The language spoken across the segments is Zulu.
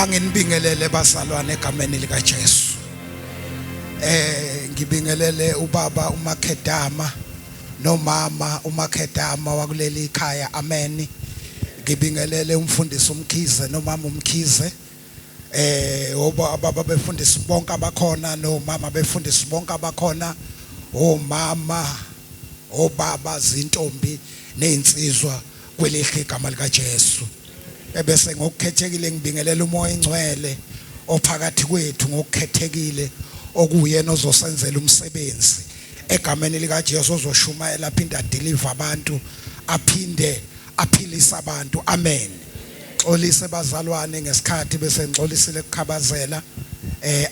Anginibingelele bazalwane egameni lika Jesu. Ngibingelele ubaba uMakhedama nomama uMakhedama wakuleli ikhaya, amen. Ngibingelele umfundisi uMkhize nomama uMkhize. Obaba befundisi bonke abakhona nomama befundisi bonke abakhona, omama, obaba, zintombi nezinsizwa kwelihle igama lika Jesu. Ebese ngokukhethekile ngibingelela uMoya oNgcwele ophakathi kwethu ngokukhethekile, okuyena ozosenzela umsebenzi egameni lika Jesu, ozoshumayela aphinde adeliver abantu, aphinde aphilise abantu, amen. Xolise bazalwane ngesikhathi, bese ngixolisile kukhabazela.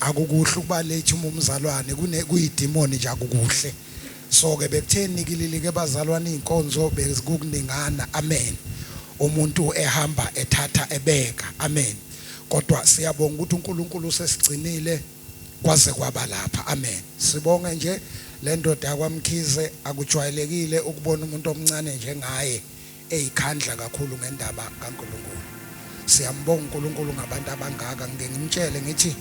Akukuhle ukuba late uma umzalwane kune kuyidemoni nje, akukuhle. So ke bekutheni kilili ke bazalwane, inkonzo bekukuningana, amen, umuntu ehamba ethatha ebeka, amen. Kodwa siyabonga ukuthi uNkulunkulu usesigcinile kwaze kwaba lapha, amen. Sibonge nje le ndoda yakwaMkhize, akujwayelekile ukubona umuntu omncane njengaye eyikhandla kakhulu ngendaba kaNkulunkulu. Siyambonga uNkulunkulu ngabantu abangaka. Ngike ngimtshele ngithi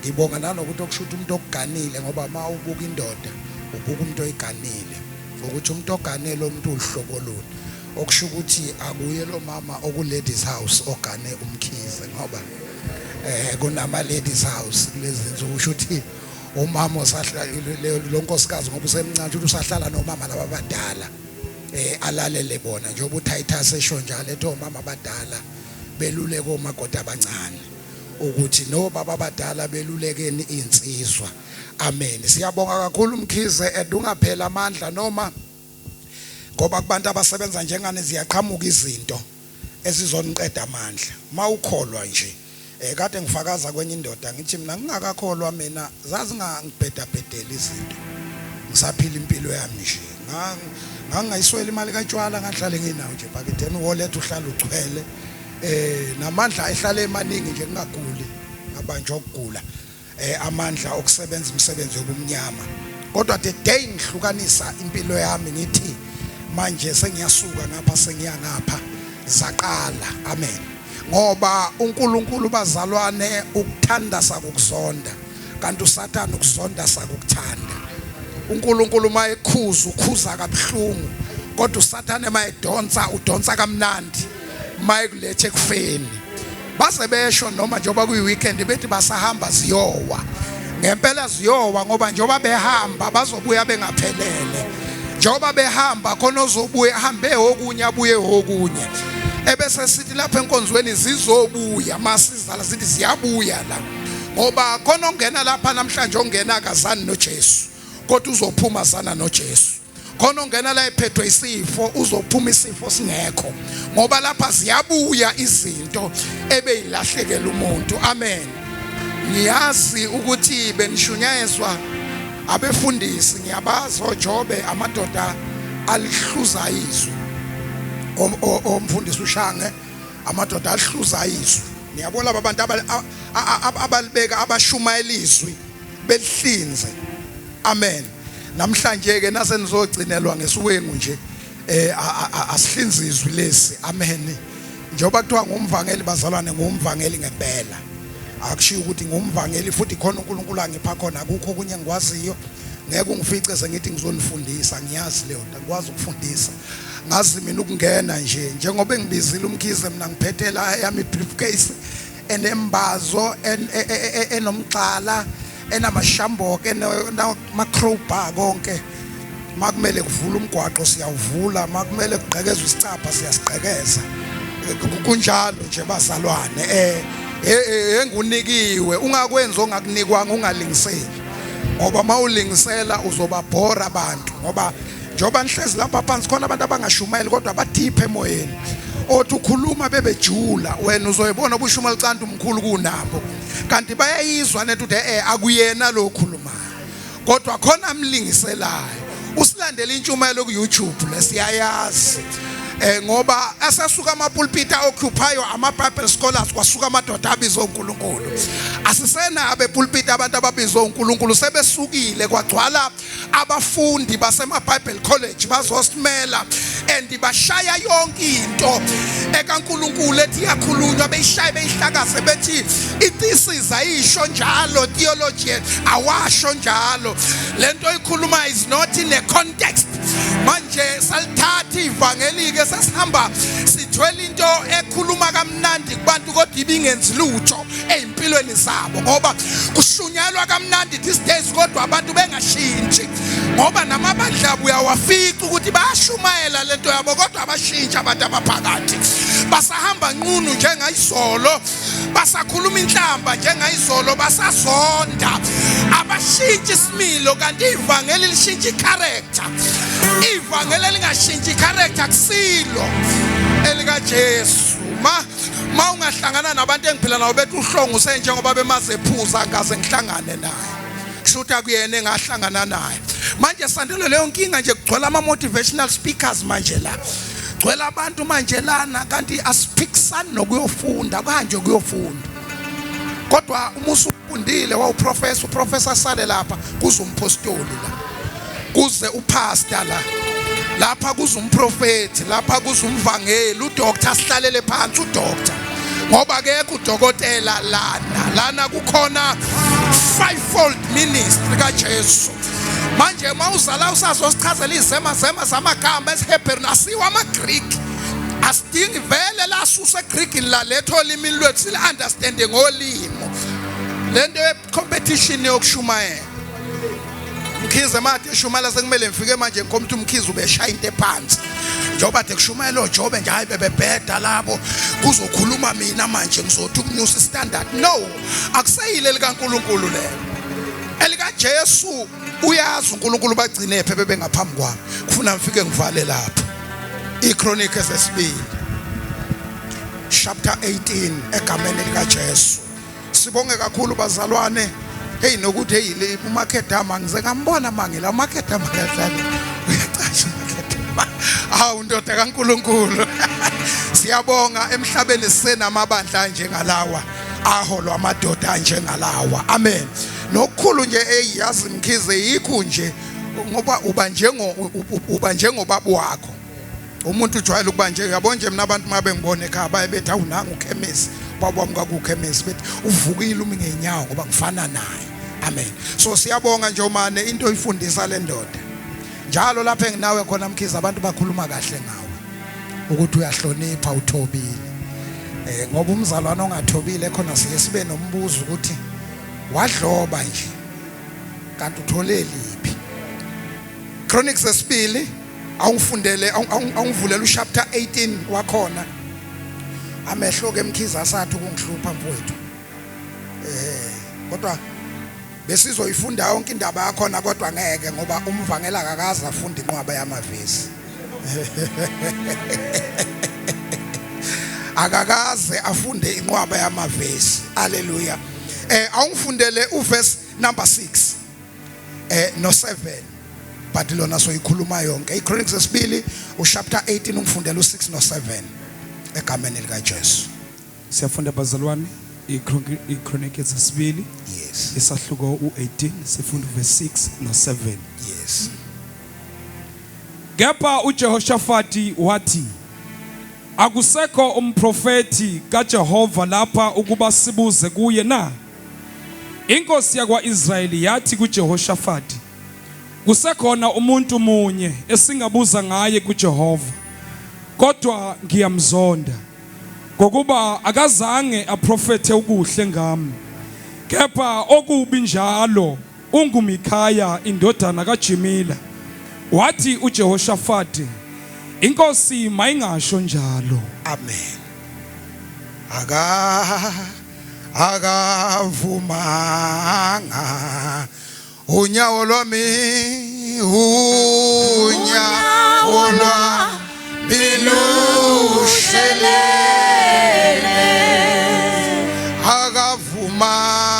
ngibonga nanokuthi okusho ukuthi umuntu okuganile, ngoba uma ubuka indoda ubuka umuntu oyiganile, ukuthi umuntu ogane lo muntu uhlobo luni, okusho ukuthi akuye lo mama oku ladies house ogane uMkhize, ngoba kunama ladies house kulezi zinsuku. Usho ukuthi umama osahlala lo nkosikazi, ngoba usemncane, ukuthi usahlala nomama laba abadala, alalele bona, njengoba uTitus esho njalo, ethi omama abadala beluleke omakoti abancane, ukuthi nobaba abadala belulekeni insizwa, amen. Siyabonga kakhulu Mkhize, and ungaphela amandla noma ngoba kubantu abasebenza njengane ziyaqhamuka izinto ezizoniqeda amandla mawukholwa nje. Kade ngifakaza kwenye indoda ngithi mina ngingakakholwa, mina zazingangibhedabhedela izinto, ngisaphila impilo yami nje, ngangingayiswela imali katshwala, ngahlale nginawo nje ebhaketheni, wallet uhlala ugcwele, namandla ehlale emaningi nje, ngingaguli, ngabanjwa ukugula, amandla okusebenza imisebenzi yobumnyama. Kodwa the day ngihlukanisa impilo yami, ngithi manje sengiyasuka ngapha, sengiya ngapha, zaqala, amen. Ngoba uNkulunkulu bazalwane ukuthanda sakukuzonda, kanti uSathane ukuzonda sakukuthanda. uNkulunkulu mayekhuza ukhuza kabuhlungu, kodwa uSathane mayedonsa udonsa kamnandi, mayekulethe ekufeni. Baze besho noma njengoba kuyi weekend bethi basahamba ziyowa, ngempela ziyowa, ngoba njengoba behamba bazobuya bengaphelele. Njengoba behamba khona ozobuya ahambe okunye abuye okunye, ebese sithi lapha enkonzweni zizobuya, masizala sithi ziyabuya la, ngoba khona ongena lapha namhlanje ongena akazani noJesu, kodwa uzophuma sana noJesu. Khona ongena la ephethwe isifo, uzophuma isifo singekho, ngoba lapha ziyabuya izinto ebeyilahlekela umuntu, amen. Ngiyazi ukuthi benishunyayezwa abefundisi, ngiyabazi oJobe, amadoda alihluza izwi, omfundisi uShange, amadoda ahluza izwi. Niyabona laba bantu abalibeka, abashumayela izwi belihlinze, amen. Namhlanje ke nase nizogcinelwa ngesiwengu nje, asihlinze izwi lesi, amen. Njengoba kuthiwa ngumvangeli bazalwane, ngumvangeli ngempela, akushiyo ukuthi ngumvangeli futhi khona uNkulunkulu angipha khona, akukho okunye engikwaziyo. Ngeke ungifice sengithi ngizonifundisa, ngiyazi leyo nto, angikwazi ukufundisa. Ngazi mina ukungena nje njengoba engibizile uMkhize, mina ngiphethela yami briefcase enembazo, enomxala, enamashamboke, enama-crowbar konke. Makumele kuvula umgwaqo siyawuvula, makumele kugqekezwe isicabha siyasigqekeza, kunjalo nje bazalwane. Engunikiwe ungakwenzi ongakunikwanga, ungalingiseli, ngoba mawulingisela uzobabhora abantu, ngoba njengoba nihlezi lapha phansi khona abantu abangashumayeli kodwa badiphe emoyeni, othi ukhuluma bebejula, wena uzoyibona ubushumayela ucanti umkhulu kunabo, kanti bayayizwa lento ukuthi akuyena lo okhulumayo, kodwa khona amlingiselayo. Usilandela intshumayelo ku YouTube lesiyayazi, ngoba asasuka amapulpit occupywa ama Bible scholars, kwasuka amadoda abizwe uNkulunkulu. Asisena abepulpit, abantu ababizwe uNkulunkulu sebesukile, kwagcwala abafundi basema Bible College bazosimela. And bashaya yonke into ekaNkuluNkulu ethi iyakhulunywa, beyishaye beyihlakaze, bethi i-thesis ayisho njalo, theologian awasho njalo, lento ikhuluma is not in a context. Manje salithatha ivangeli ke, sesihamba sithwele into ekhuluma kamnandi kubantu kodwa ibingenzi lutho ezimpilweni zabo, ngoba kushunyelwa kamnandi these days kodwa abantu bengashintshi, ngoba namabandla abo uyawafica ukuthi bayashumayela lento yabo kodwa abashintshi abantu abaphakathi, basahamba nqunu njengayizolo, basakhuluma inhlamba njengayizolo, basazonda, abashintshi isimilo. Kanti ivangeli lishintsha i-character. Ivangeli elingashintshi i-character kusilo elikaJesu. Ma ungahlangana nabantu engiphila nabo bethi uhlongo usenjengoba bemaze ephuza, ngaze ngihlangane naye, kusho ukuthi akuyena engahlangana naye. Manje sandelo leyo nkinga nje, kugcwele ama motivational speakers manje la, gcwele abantu manje lana, kanti asiphikisani nokuyofunda, kuhanjwe kuyofunda, kodwa uma usufundile wawuprofessor, uprofessor sale lapha, kuze umpostoli la, kuze upastor la, lapha kuze umprofeti lapha, kuze umvangeli, udoctor sihlalele phansi udoctor, ngoba akekho udokotela lana. Lana kukhona fivefold ministry kaJesu. Manje mawuzala usazosichazela izema zema zamagama esiHebheru nasiwa amaGreek, asidingi vele lasusa eGreek la, letho olimini lwethu sile understand ngolimo. Lento ye competition yokushumayela, Mkhize made eshumayela, sekumele ngifike manje ngikhomba uMkhize ubeshaya into ephansi njengoba de kushumayela oJobe nje, hayi bebebheda labo, kuzokhuluma mina manje, ngizothi ukunyusa istandard. No, akuseyile likaNkuluNkulu lelo, elikaJesu. Uyazi uNkulunkulu bagcine phe bebengaphambi kwami. Kufuna ngifike ngivale lapho. IChronic esesibili chapter 18, egameni likaJesu. Sibonge kakhulu bazalwane. Hey, nokuthi hey, le uMakhedama ngize ngambona mangila uMakhedama kahlale uyacasha uMakhedama. Hawu ndoda kaNkuluNkulu, siyabonga. Emhlabeni sisenamabandla njengalawa aholwa amadoda anjengalawa. Amen. Nokukhulu nje, hey, yazi Mkhize, yikho nje ngoba uba njengobaba wakho. Umuntu ujwayele ukuba nje, yabo nje, mina abantu mabe ngibona ekhaya baye bethi, "Awunanga ukhemisi, baba wami kwakukhemisi," bethi uvukile umi ngenyawo ngoba ngifana naye. Amen. So siyabonga nje umane into oyifundisa le ndoda njalo. Lapha enginawe khona Mkhize, abantu bakhuluma kahle ngawe ukuthi uyahlonipha, uthobile, ngoba umzalwane ongathobile khona siye sibe nombuzo ukuthi wadloba nje kanti uthole liphi. Chronicles esibili, awungifundele, awungivulele uchapter 18 wakhona. Amehlo ke Mkhize asathi ukungihlupha mfowethu, kodwa besizoyifunda yonke indaba yakhona, kodwa ngeke ngoba umvangela akakaze afunda inqwaba yamavesi, akakaze afunde inqwaba yamavesi. Haleluya. Awungifundele uverse number 6 no 7, but lona soyikhuluma yonke. IChronicles esibili uchapter 18, ungifundele u6 no 7 egameni lika Jesu. Siyafunda bazalwane, iChronicles zesibili, isahluko u18, sifunda uverse 6 no7. Kepha uJehoshafati wathi, "Akusekho umprofeti kaJehova lapha ukuba sibuze kuye na?" Inkosi yakwaIsrayeli yathi kuJehoshafati, "Kusekhona umuntu munye esingabuza ngaye kuJehova, kodwa ngiyamzonda, ngokuba akazange aprofethe ukuhle ngami, kepha okubi njalo, unguMikhaya indodana kaJimila." Wathi uJehoshafati, "Inkosi mayingasho njalo." Amen. Akavumanga unyawo lwami, unyawo lwami lushelele. Akavumanga.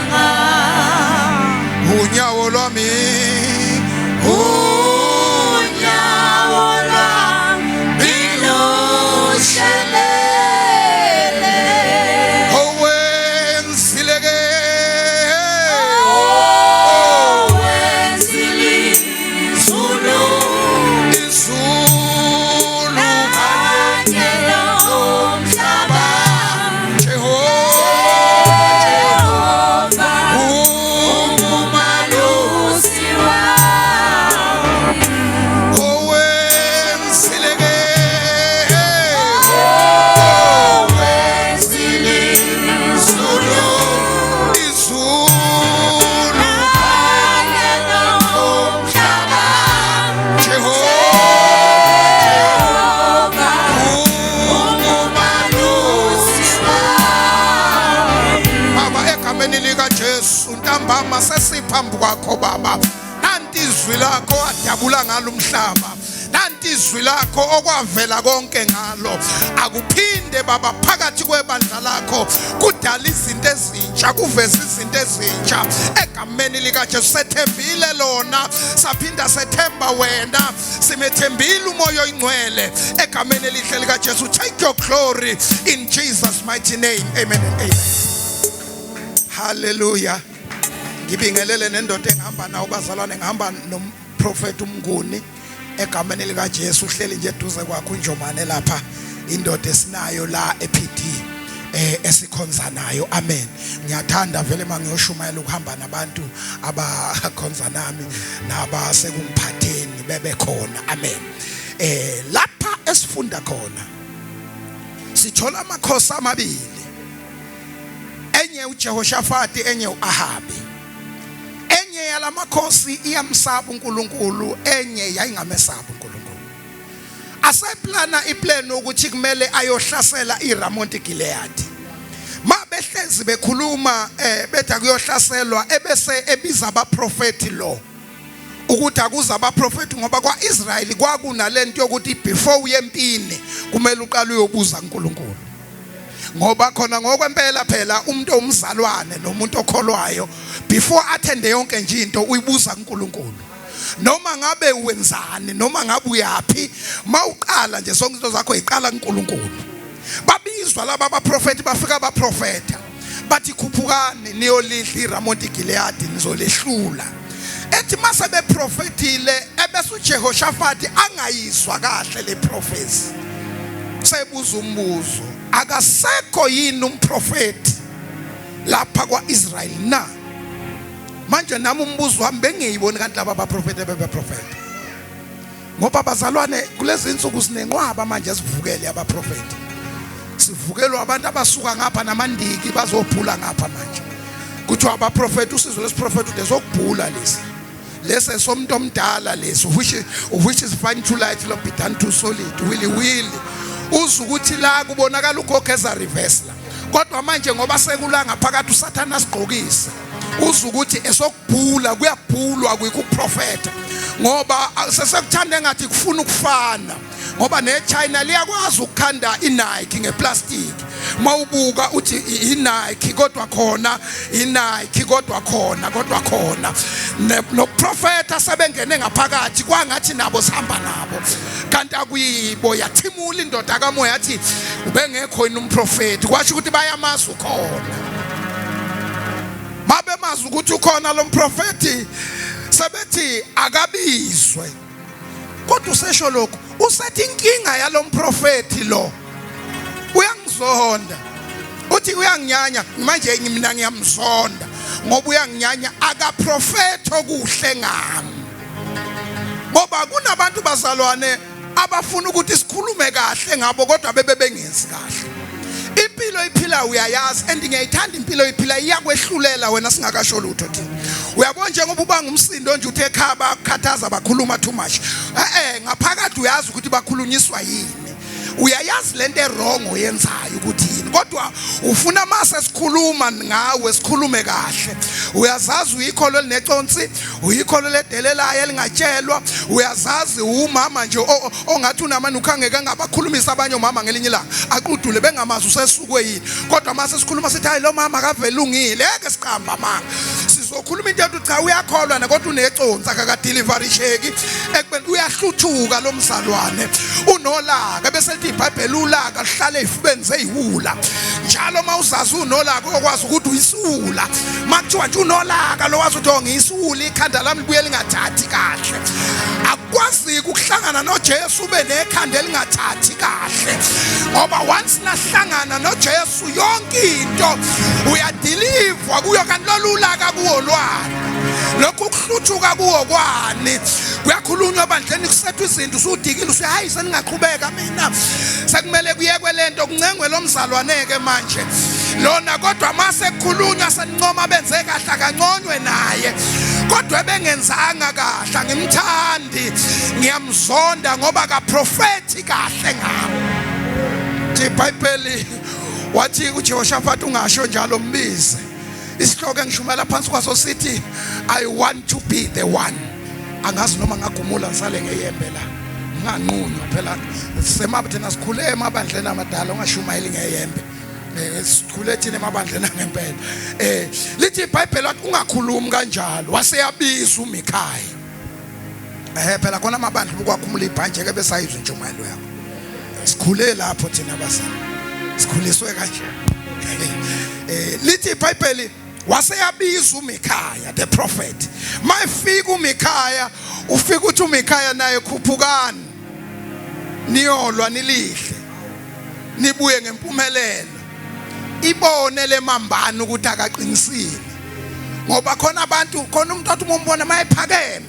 Akavumanga. Unyawo lwami. Unyawo lwami lushelele. Owenzile ke. phambi kwakho baba. Nanti izwi lakho adabula ngalo umhlaba, nanti izwi lakho okwavela konke ngalo. Akuphinde baba phakathi kwebandla lakho kudala izinto ezintsha, kuveze izinto ezintsha egameni likaJesu. Sethembile lona, saphinda sethemba wena, simethembile uMoya oyiNgcwele egameni elihle likaJesu. Take your glory in Jesus mighty name, amen and amen. Hallelujah. Ngibingelele nendoda engihamba nawo bazalwane, ngihamba nomprofeti uMnguni egameni likaJesu. Uhleli nje eduze kwakho uNjomane lapha, indoda esinayo la ePD esikhonza nayo. Amen. Ngiyathanda vele mangiyoshumayela ukuhamba nabantu abakhonza nami nabasekungiphatheni bebe khona. Amen. Lapha esifunda khona sithola amakhosi amabili, enye uJehoshafati, enye uAhabi. Enye yalamakhosi iyamsaba uNkulunkulu, enye yayingamesabi uNkulunkulu. Aseplana iplan ukuthi kumele ayohlasela iRamoti Gilead. Mabehlezi bekhuluma bethi akuyohlaselwa, ebese ebiza abaprofeti lo ukuthi akuze abaprofeti, ngoba kwaIsrayeli kwakunalento yokuthi before uye empini kumele uqale uyobuza kuNkulunkulu, ngoba khona ngokwempela phela umuntu omzalwane nomuntu okholwayo before athende yonke nje into uyibuza kuNkulunkulu. Noma ngabe wenzani, noma ngabe uyapi, mawuqala nje sonke izinto zakho iqala kuNkulunkulu. Babizwa laba abaprofeti, bafika abaprofeta bathi khuphukani niyolidla iRamoti Gilead, nizolehlula. Ethi mase beprofetile ebese uJehoshafati angayizwa kahle le prophecy, sebuza umbuzo, akasekho yini umprofeti lapha kwaIsrael na? Manje nami umbuzo wami bengiyiboni kanti laba abaprofeti bebeprofeta, ngoba bazalwane kulezi insuku sinenqwaba manje esivukele abaprofeti, sivukelwa abantu abasuka ngapha namandiki bazophula ngapha. Manje kuthiwa abaprofeti, usizo lesiprofeti lezokubhula lesi lesi esomuntu omdala lesi, which is fine too light lo be done too solid willy willy. Uza ukuthi la kubonakala ugogeza reverse la, kodwa manje ngoba sekulanga phakathi uSathana asigqokise, uza ukuthi esokubhula kuyabhulwa kuyikuprofeta, ngoba sesekuthanda engathi kufuna ukufana, ngoba neChina liyakwazi ukukhanda iNike ngeplastic, mawubuka uthi iNike, kodwa khona iNike, kodwa khona noprofeta sebengene ngaphakathi kwangathi nabo sihamba nabo, kanti akuyibo. Yathimula indoda kamoya yathi ubengekho yini umprofeti, kwasho ukuthi bayamazi ukhona. Babemazi ukuthi ukhona lo mprofeti, sebethi akabizwe. Kodwa usesho lokhu, usethi inkinga yalomprofeti lo uyangizonda, uthi uyanginyanya. Manje mina ngiyamzonda ngoba uyanginyanya, akaprofethi okuhle ngami. Ngoba kunabantu bazalwane abafuna ukuthi sikhulume kahle ngabo, kodwa bebe bengenzi kahle. Impilo iphila uyayazi, and ngiyayithanda impilo iphila, iyakwehlulela wena singakasho lutho thina. Uyabona njengoba ubanga umsindo nje uthe ekhaya bakhathaza bakhuluma too much, ngaphakathi uyazi ukuthi bakhulunyiswa yini, uyayazi lento ewrong oyenzayo ukuthi yini, kodwa ufuna mase sikhuluma ngawe sikhulume kahle. Uyazazi uyikholo elineconsi, uyikholo ledelelayo elingatshelwa, uyazazi umama nje ongathi unamani ukhangeke angabakhulumisa abanye omama ngelinye ilanga aqudule bengamazi usesukwe yini, kodwa mase sikhuluma sithi hayi lo mama akavelungile, eke siqamba amanga. Sizokhuluma into ethi cha uyakholwa na, kodwa uneconsi akakadeliverisheki ekubeni uyahluthuka lo mzalwane, unolaka. Bese lithi iBhayibheli ulaka luhlale ezifubeni zeyiwula njalo. Uma uzazi unolaka okwazi ukuthi uyisiwula, makuthiwa nje unolaka lo wazi ukuthi ngiyisiwula, ikhanda lami libuye lingathathi kahle. Akwazi ukuhlangana noJesu ube nekhanda elingathathi kahle, ngoba once nahlangana noJesu yonke into uyadilivwa kuyo. Kanti lolulaka kuwo lwani lokhu kuhluthuka kuwo kwani? Kuyakhulunywa ebandleni, kusethwa izinto, usudikile usuthi hayi seningaqhubeka, mina sekumele kuyekwe lento, kuncengwe lo mzalwane-ke manje lona. Kodwa mase kukhulunywa senincoma benze kahle, akanconywe naye, kodwa ebengenzanga kahle angimthandi, ngiyamzonda ngoba kaprofethi kahle ngami. IBhayibheli wathi uJehoshaphat ungasho njalo, mbize. Isihloko engishumela phansi kwaso sithi I want to be the one. Angazi noma ngagumula ngisale ngeyembe la. Nginganqunywa phela semaba thina sikhule emabandleni amadala ungashumayeli ngeyembe. Eh, sikhule thina emabandleni angempela. Eh lithi iBhayibheli wathi ungakhulumi kanjalo waseyabiza uMikhaya. Eh phela khona amabandla ukwakhumula ibhantshi ke besayizwa intshumayelo yakho. Sikhule lapho thina bazali. Sikhuliswe kanje. Eh lithi iBhayibheli waseyabiza uMikhaya the prophet. Mayifika uMikhaya ufika uthi uMikhaya naye khuphukani niyolwa nilihle nibuye ngempumelelo. Ibone lemambana ukuthi akaqinisile. Ngoba khona abantu khona umuntu othi uma umbona mayephakeme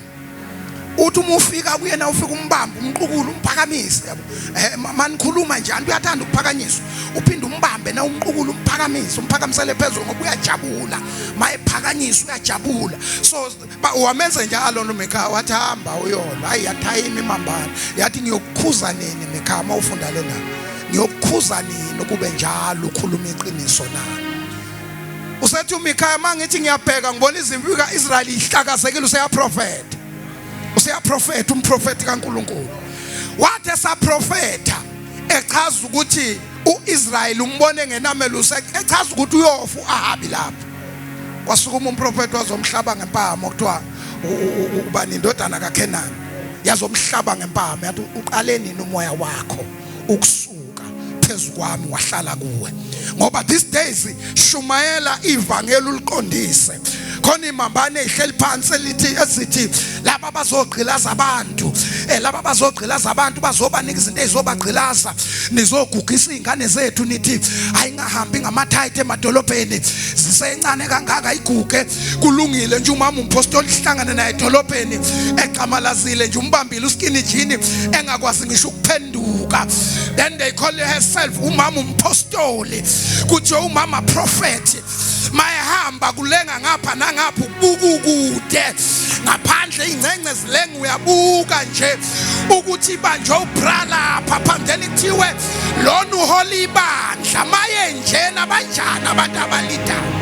uthi uma ufika kuyena ufika umbambe umqukule umphakamise yabo eh manikhuluma nje antu uyathanda ukuphakanyiswa uphinde umbambe na umqukule umphakamise umphakamisele phezulu ngoba uyajabula mayephakanyiswa uyajabula so wamenze njalo no Mikha wathi hamba uyolwa hayi yathayima imambana yathi ngiyokukhuza nini Mikha uma ufunda le ndaba ngiyokukhuza nini kube njalo ukhuluma iqiniso na Usethi uMikhaya mangithi ngiyabheka ngibona izimpi kaIsrael ihlakazekile useyaprofetha. Useyaprofetha umprofeti kaNkuluNkulu. Wathi esaprofetha echaza ukuthi uIsrael umbone ngenamelusi echaza ukuthi uyofa uAhabi lapho. Kwasukuma umprofeti wazomhlaba ngempama okuthiwa ubani indodana kaKenani. Yazomhlaba ngempama yathi uqale nini umoya wakho ukusuka phezu kwami wahlala kuwe ngoba these days shumayela ivangeli uliqondise khona imambane ihleli phansi elithi ezithi laba bazogqilaza abantu eh laba bazogqilaza abantu bazobanika izinto ezizobagqilaza nizogugisa izingane zethu nithi ayingahambi ngamathayithi emadolobheni zisencane kangaka iguge kulungile nje umama umpostoli ihlangane naye edolobheni eqamalazile nje umbambile uskini jini engakwazi ngisho ukuphenduka then they call herself umama umpostoli kuthiwa umama prophet mayehamba kulenga ngapha nangapha ubuka kude ngaphandle ingcengce zilenga uyabuka nje ukuthi ibanjwe ubra lapha phambeni kuthiwe lona uhola ibandla maye njena banjani abantu abalidayo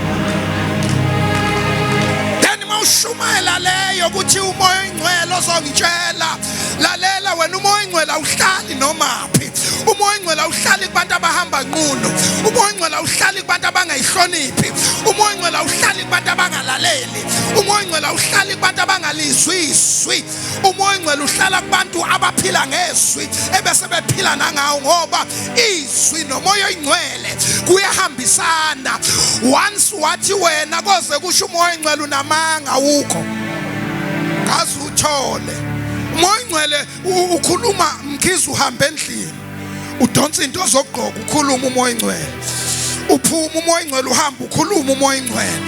then mawushumayela leyo ukuthi umoya oyingcwele ozongitshela lalela wena umoya oyingcwele awuhlali nomaphi umoya oyingcwele awuhlali kubantu abahamba nqunu umoya oyingcwele awuhlali kubantu abangayihloniphi umoya oyingcwele awuhlali kubantu abangalaleli umoya oyingcwele awuhlali kubantu abangalizwi izwi umoya oyingcwele uhlala kubantu abaphila ngezwi ebese bephila nangawo ngoba izwi nomoya oyingcwele kuyahambisana once wathi wena koze kusho umoya oyingcwele unamanga awukho ngaze uthole umoya oyingcwele ukhuluma mkhize uhamba endlini udonsa into zokugqoka ukhuluma umoya oyingcwele uphuma umoya oyingcwele uhamba ukhuluma umoya oyingcwele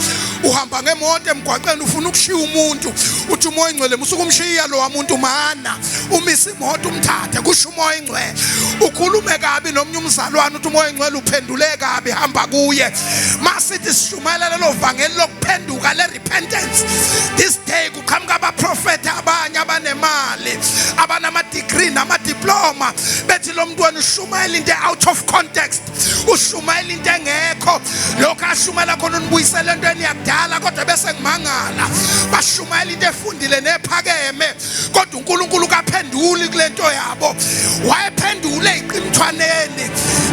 uhamba ngemoto emgwaqeni ufuna ukushiya umuntu uthi umoya oyingcwele musuke umshiya lowa muntu mana umise imoto umthathe kusho umoya oyingcwele ukhulume kabi nomnye umzalwane uthi umoya oyingcwele uphendule kabi hamba kuye masithi sishumayela lelo vangeli lokuphenduka le repentance this day kuqhamuka abaprofethi abanye abanemali abanama-degree nama-diploma bethi lo muntu wena ushumayela into out of context ushumayela into engekho lokhu ashumayela khona unibuyisela entweni yakudala kodwa bese ngimangala bashumayela into efundile nephakeme kodwa uNkulunkulu kaphenduli kulento yabo wayephendule iqimthwaneni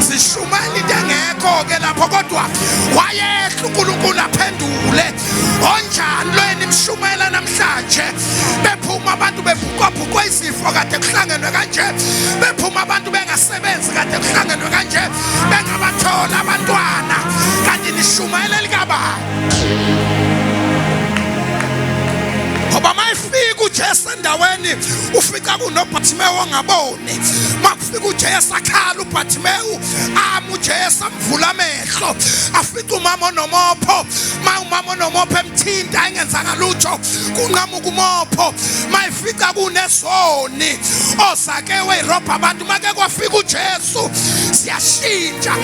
sishumayela into engekho ke lapho kodwa wayehla uNkulunkulu aphendule onjani lo enimshumayela namhlanje bephuma abantu bebhuqwabhuqwa izifo kade kuhlangenwe kanje bephuma abantu bengasebenzi kade kuhlangenwe kanje bengabathola abantwana kanti nishumayela likabani ngoba mayefika uJesu endaweni ufica kunoBartimewu ongaboni makufika uJesu akhala uBartimewu ama uJesu amvula amehlo afica umama onomopho ma umama onomopho emthinta engenzanga lutho kunqamuka umopho mayifica kunesoni osake weyirobha abantu make kwafika uJesu siyashintsha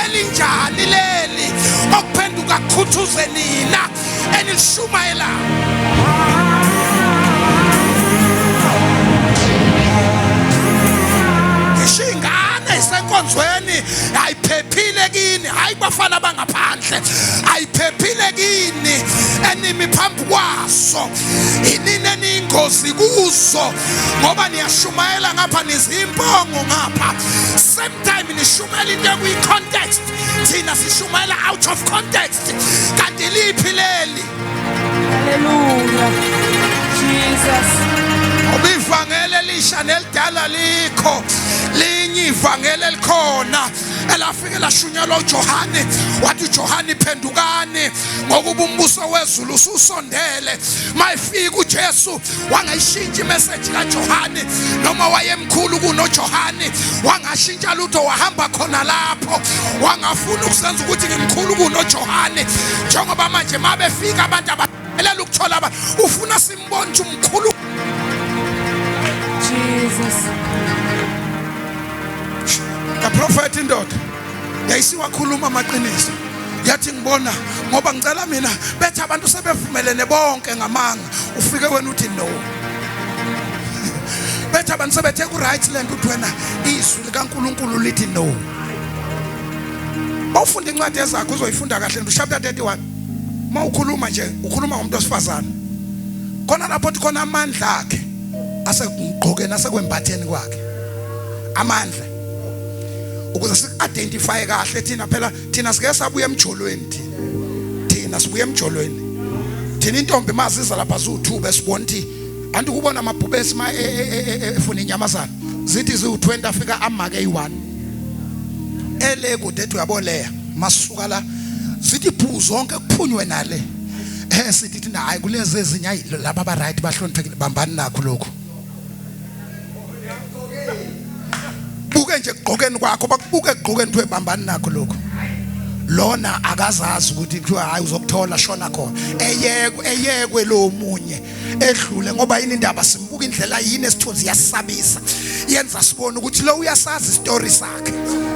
elinjani leli okuphenduka kukhuthuze nina enilishumayelayo ngisho ingane isenkonzweni ayiphephile kini hayi bafana bangaphandle ayiphephile kini. kuzo, inini eniyingozi kuzo, ngoba niyashumayela ngapha nizimpongo ngapha. Same time nishumayela into ekuyi-context, thina sishumayela out of context. Kanti liphi leli? Hallelujah. Jesus. Ngoba ivangeli elisha nelidala likho, linye ivangeli elikhona elafike lashunyelwa uJohane, wathi uJohane phendukani ngokuba umbuso wezulu ususondele. Mayifika uJesu wangayishintsha imessage kaJohane, noma wayemkhulu kunoJohane, wangashintsha lutho, wahamba khona lapho, wangafuna ukusenza ukuthi ngimkhulu kunoJohane. Njengoba manje mabefika abantu abahelela ukuthola abantu, ufuna simbone ukuthi umkhulu. Jesus. Kaprofeti indoda yayisiwakhuluma amaqiniso, yathi ngibona ngoba ngicela mina bethi abantu sebevumelene bonke ngamanga, ufike wena uthi no. Bethi abantu sebethe ku right lento, uthi wena izwi likaNkuluNkulu lithi no. Bawufunda incwadi ezakho uzoyifunda kahle nje chapter 31. Mawukhuluma nje ukhuluma ngomuntu osifazane. Khona lapho uthi khona amandla akhe asekugqokeni asekwembatheni kwakhe. Amandla ukuze siku-identifye kahle thina, phela thina sike sabuya emjolweni, thina sibuya emjolweni thina. Intombi maziza lapha ziwu-2 besibona ukuthi anti ukubona amabhubesi ma efuna inyamazana zithi ziwu-20 afika amake eyi-1 ele kude ethi uyaboleya masuka la zithi phu zonke kuphunywe nale sithi thina hayi kulezi ezinye hayi laba aba right bahloniphekile, bambani nakho lokhu. Buke nje ekugqokeni kwakho, bakubuke ekugqokeni kuthiwe bambani nakho lokhu. Lona akazazi ukuthi kuthiwa hayi uzokuthola shona khona, eyekwe eyekwe lo munye edlule, ngoba yini indaba simbuka indlela yini esithunzi yasabisa, yenza sibone ukuthi lo uyasazi story sakhe,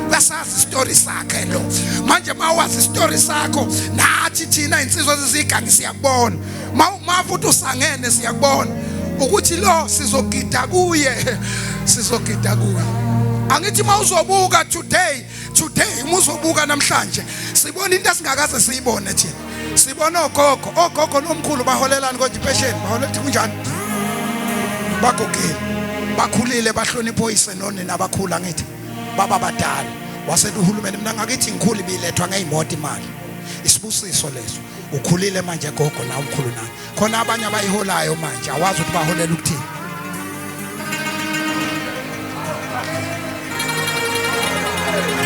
uyasazi story sakhe lo. Manje mawazi story sakho, nathi thina insizwa ezizigangi siyakubona, ma futhi usangene siyakubona ukuthi lo sizogida kuye, sizogida kuye. Angithi mawuzobuka today uma uzobuka namhlanje sibona into esingakaze siyibone thina. Sibona ogogo, ogogo nomkhulu baholelani kodwa impesheni, baholela ukuthi kunjani, bagugile, bakhulile, bahlonipha oyise nonina abakhula, ngithi baba badala. Wasethi uhulumeni mina ngakithi ngikhulu ibilethwa ngeyimoto imali, isibusiso leso. Ukhulile manje gogo na umkhulu na khona abanye abayiholayo manje awazi ukuthi baholela ukuthini.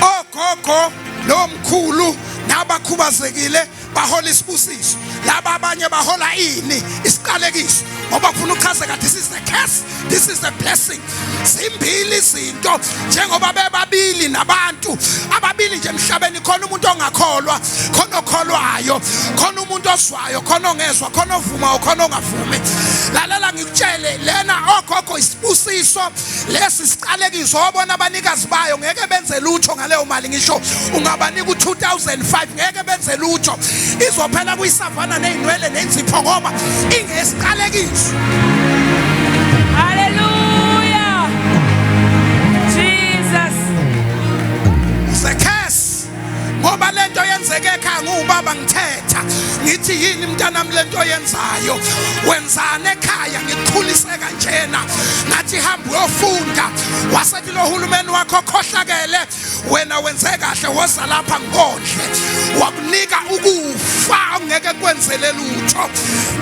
Ogogo nomkhulu nabakhubazekile bahola isibusiso, laba abanye bahola ini? Isiqalekiso. Ngoba kufuna uchazeka, this is the curse, this is the blessing. Zimbili izinto njengoba bebabili nabantu ababili nje emhlabeni, khona umuntu ongakholwa, khona okholwayo, khona umuntu ozwayo, khona ongezwa, khona ovumayo, khona ongavumi. Lalela ngikutshele, lena ogogo isibusiso, lesi siqalekiso. Wabona abanikazi bayo ngeke benze lutho ngaleyo mali, ngisho ungabanika u-2005 ngeke benze lutho, izophela kuyisavana nezinwele nenzipho ngoba ingesiqalekiso. Hallelujah. Jesus. It's a curse. Ngoba lento yenzeke ekhaya, nguwubaba ngithetha ngithi yini mntanami lento yenzayo, wenzani ekhaya, ngikukhulise kanjena, ngathi hamba uyofunda, wasethi lo hulumeni wakho khohlakele, wena wenze kahle woza lapha ngikondle, wakunika ukufa ongeke kwenzele lutho.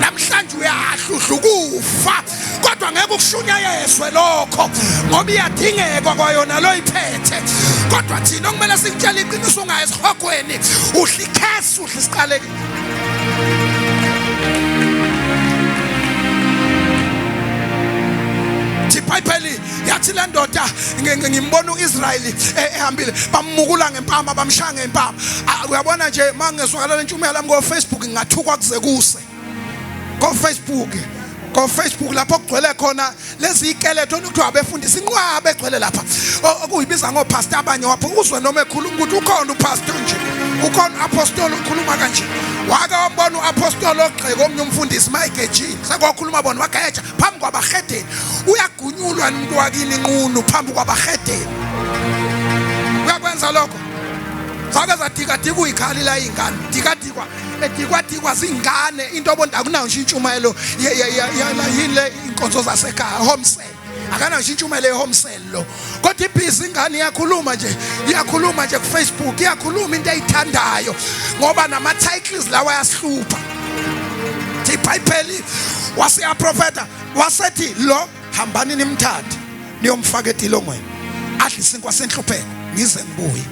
Namhlanje uyahluhla ukufa, kodwa ngeke ukushunyayezwe lokho ngoba iyadingeka kwayona loyiphethe. Kodwa thina okumele sikutshele iqiniso, ungayi esihogweni, udla ikhesi, udla isiqalekile. IBhayibheli yathi le ndoda ngimbona uIsrayeli ehambile, bamukula ngempama, bamshaya ngempama. Uyabona nje mangezwakala lentshumayelo yami ko Facebook ngingathukwa kuze kuse ko Facebook, ko Facebook lapho kugcwele khona lezi ikeletho okuthiwa abefundisi, inqwaba egcwele lapha okuyibiza ngopastor abanye wapho, uzwe noma ekhuluma ukuthi ukhona upastor nje, ukhona apostoli ukhuluma kanje. Wake wambona uapostoli ogxeka omnye umfundisi mayigejile, sekwakhuluma bona wageja phambi kwabahedeni. Uyagunyulwa umuntu wakini nqunu phambi kwabahedeni, uyakwenza lokho. Zake zadikadika uyikhali la ingane dikadikwa edikwadikwa zingane into obonda akunayo nje intshumayelo yini le inkonzo zasekhaya home cell akanayo nje intshumayelo ye-home cell lo kodwa ibhizi ingane iyakhuluma nje iyakhuluma nje ku-Facebook iyakhuluma into eyithandayo ngoba nama-titles lawa ayasihlupha. IBhayibheli waseyaprofeta wasethi lo hambani nimthathe niyomfaka etilongweni adle isinkwa senhlupheko ngize ngibuye.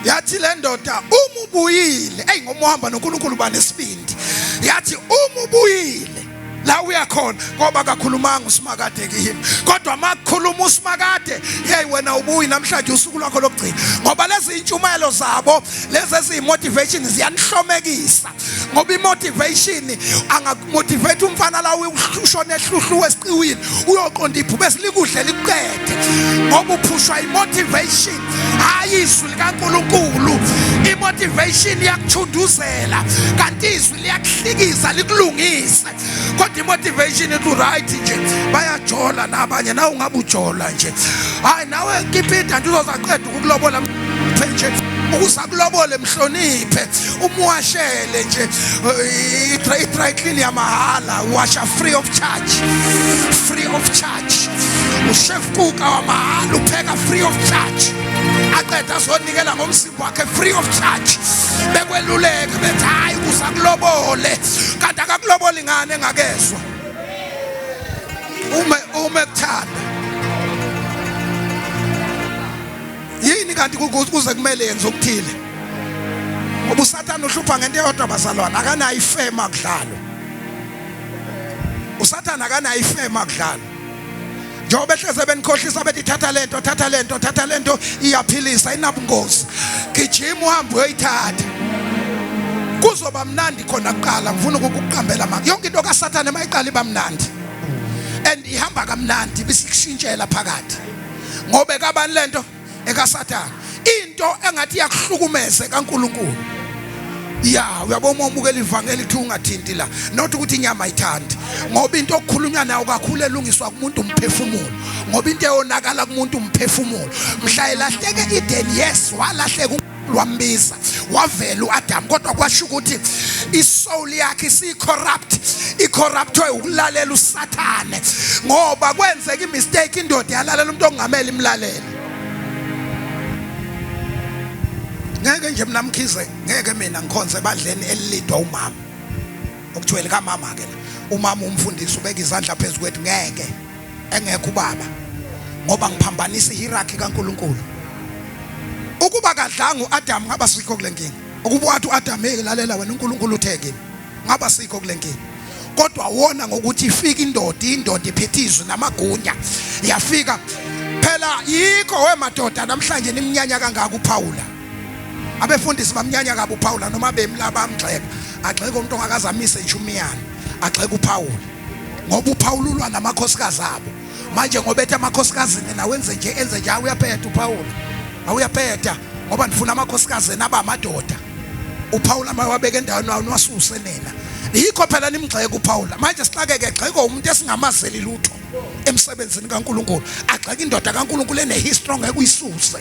Yathi le ndoda uma ubuyile, eyi ngoba uhamba noNkulunkulu ba nesibindi. Yathi uma ubuyile la uyakhona ngoba akakhulumanga uSimakade kimi, kodwa makukhuluma uSimakade, hey wena ubuyi namhlanje usuku lwakho lokugcina. Ngoba lezi intshumayelo zabo lezi eziyi-motivation ziyanihlomekisa, ngoba i-motivation angakumotivate umfana la ushone ehluhlu esiqiwini uyoqonda ibhubesi likudle likuqede, ngoba uphushwa i-motivation, hayi izwi likaNkulunkulu. I-motivation iyakuthunduzela kanti izwi liyakuhlikiza likulungise, kodwa i-motivation ithi right nje bayajola nabanye, nawe ungabe ujola nje, hayi nawe kipita nje uzozaqeda ukukulobola nje, ukusakulobole mhloniphe umwashele nje i-dry clean yamahhala, washa free of charge, free of charge, uchef kuka wamahhala upheka free of charge, aqeda azonikela ngomzimba wakhe free of charge, bekweluleke bethi hayi kusakulobole, kanti akakuloboli ngane engakezwa uma uma ekuthanda yini kanti kuze kumele yenze okuthile, ngoba uSathane uhlupha ngento eyodwa bazalwane, akanayo ifema kudlalwa. USathane akanayo ifema kudlalwa, njengoba behleze benikhohlisa bethi thatha lento, thatha lento, thatha lento iyaphilisa, inabungozi, gijima uhambe uyoyithatha, kuzoba mnandi khona kuqala. Ngifuna ukukuqambela manga, yonke into kaSathane mayiqala iba mnandi and ihamba kamnandi bisikushintshela phakathi, ngoba ekabani lento ekaSathane, into engathi iyakuhlukumeza kaNkuluNkulu. Ya uyabona uma ubukela ivangeli kuthi ungathinti la, not ukuthi inyama ayithandi, ngoba into okukhulunywa nayo kakhulu elungiswa kumuntu umphefumulo, ngoba into eyonakala kumuntu umphefumulo. Mhla elahleke Eden, yes walahleka, wambiza wavela uAdam, kodwa kwasho ukuthi isoul yakhe isicorrupt, icorruptwe ukulalela uSathane, ngoba kwenzeka imistake, indoda yalalela umuntu ongamele imlalele. Ngeke nje mina Mkhize, ngeke mina ngikhonze ebandleni elilidwa umama okuthiwa likamama ke la, umama umfundisi ubeka izandla phezu kwethu, ngeke engekho ubaba, ngoba ngiphambanisa ihierarchy kaNkuluNkulu. Ukuba kadlanga uAdam ngaba sikho kule nkinga, ukuba wathi uAdam hey lalela wena uNkulunkulu uthe kimi, ngaba sikho kule nkinga. Kodwa wona ngokuthi ifika indoda, indoda iphethe izwi namagunya, yafika phela. Yikho we madoda namhlanje nimnyanya kangaka uPaula, abefundisi bamnyanya kabi uPaula, noma bemi laba amgxeka, agxeka umuntu ongakazamise nje umiyane, agxeka uPaula ngoba uPaula ulwa namakhosikazi abo manje, ngoba ethi amakhosikazi nina wenze nje enze nje, uyaphetha uPaula, awuyaphetha ngoba nifuna amakhosikazi ena abamadoda. uPaula mawabeka endaweni wawo niwasuse nina, yikho phela nimgxeka uPaula manje. Sixakeke gxeko umuntu esingamazeli lutho emsebenzini kaNkuluNkulu, agxeka indoda kaNkuluNkulu enehistory ongeke uyisuse.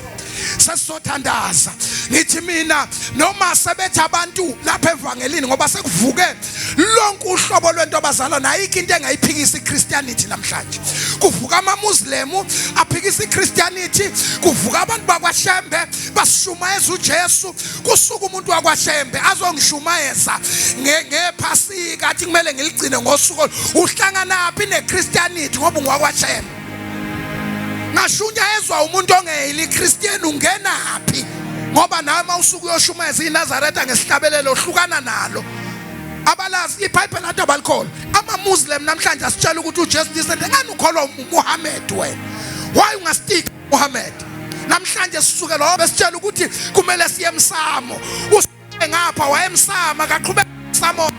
Sesizothandaza, ngithi mina noma sebethi abantu lapha evangelini, ngoba sekuvuke lonke uhlobo lwento abazalwa, ayikho into engayiphikisa iChristianity namhlanje. Kuvuka amaMuslim aphikisa iChristianity, kuvuka abantu bakwaShembe bashumayeza uJesu, kusuka umuntu wakwaShembe azongishumayeza ngephasika athi kumele ngiligcine ngosuku. Uhlanganaphi neChristianity ngoba ungwakwaShembe? Ngashunyayezwa umuntu ongeyile iChristian, ungenaphi? Ngoba nawe mawusuke uyoshumayeza iNazaretha ngesihlabelelo ohlukana nalo, abalazi iBhayibheli athi abalikholwa. AmaMuslim namhlanje asitshela ukuthi uJesu ndisende ngani, ukholwa uMuhammad wena, why ungastick Muhammad? Namhlanje sisuke lo besitshela ukuthi kumele siye emsamo, usuke ngapha wayemsama kaqhubeka emsamo,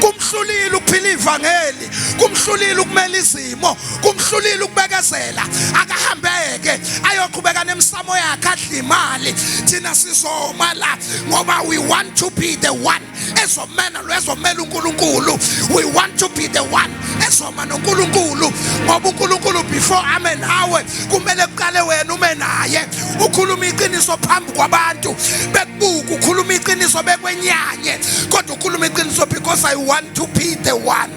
kumhlulile ukuphila ivangeli, kumhlulile ukumela izimo, kumhlulile ukubekezela, akahambeke ayoqhubeka nemsamo yakhe adla imali. Thina sizoma la ngoba we want to be the one ezomela lo ezomela uNkulunkulu. We want to be the one ezoma noNkulunkulu. noNkulunkulu, ngoba uNkulunkulu before ame nawe kumele kuqale wena ume naye. Ukhuluma iqiniso phambi kwabantu bekubuka, ukhuluma iqiniso bekwenyanye, kodwa ukhuluma iqiniso because I want to be the one.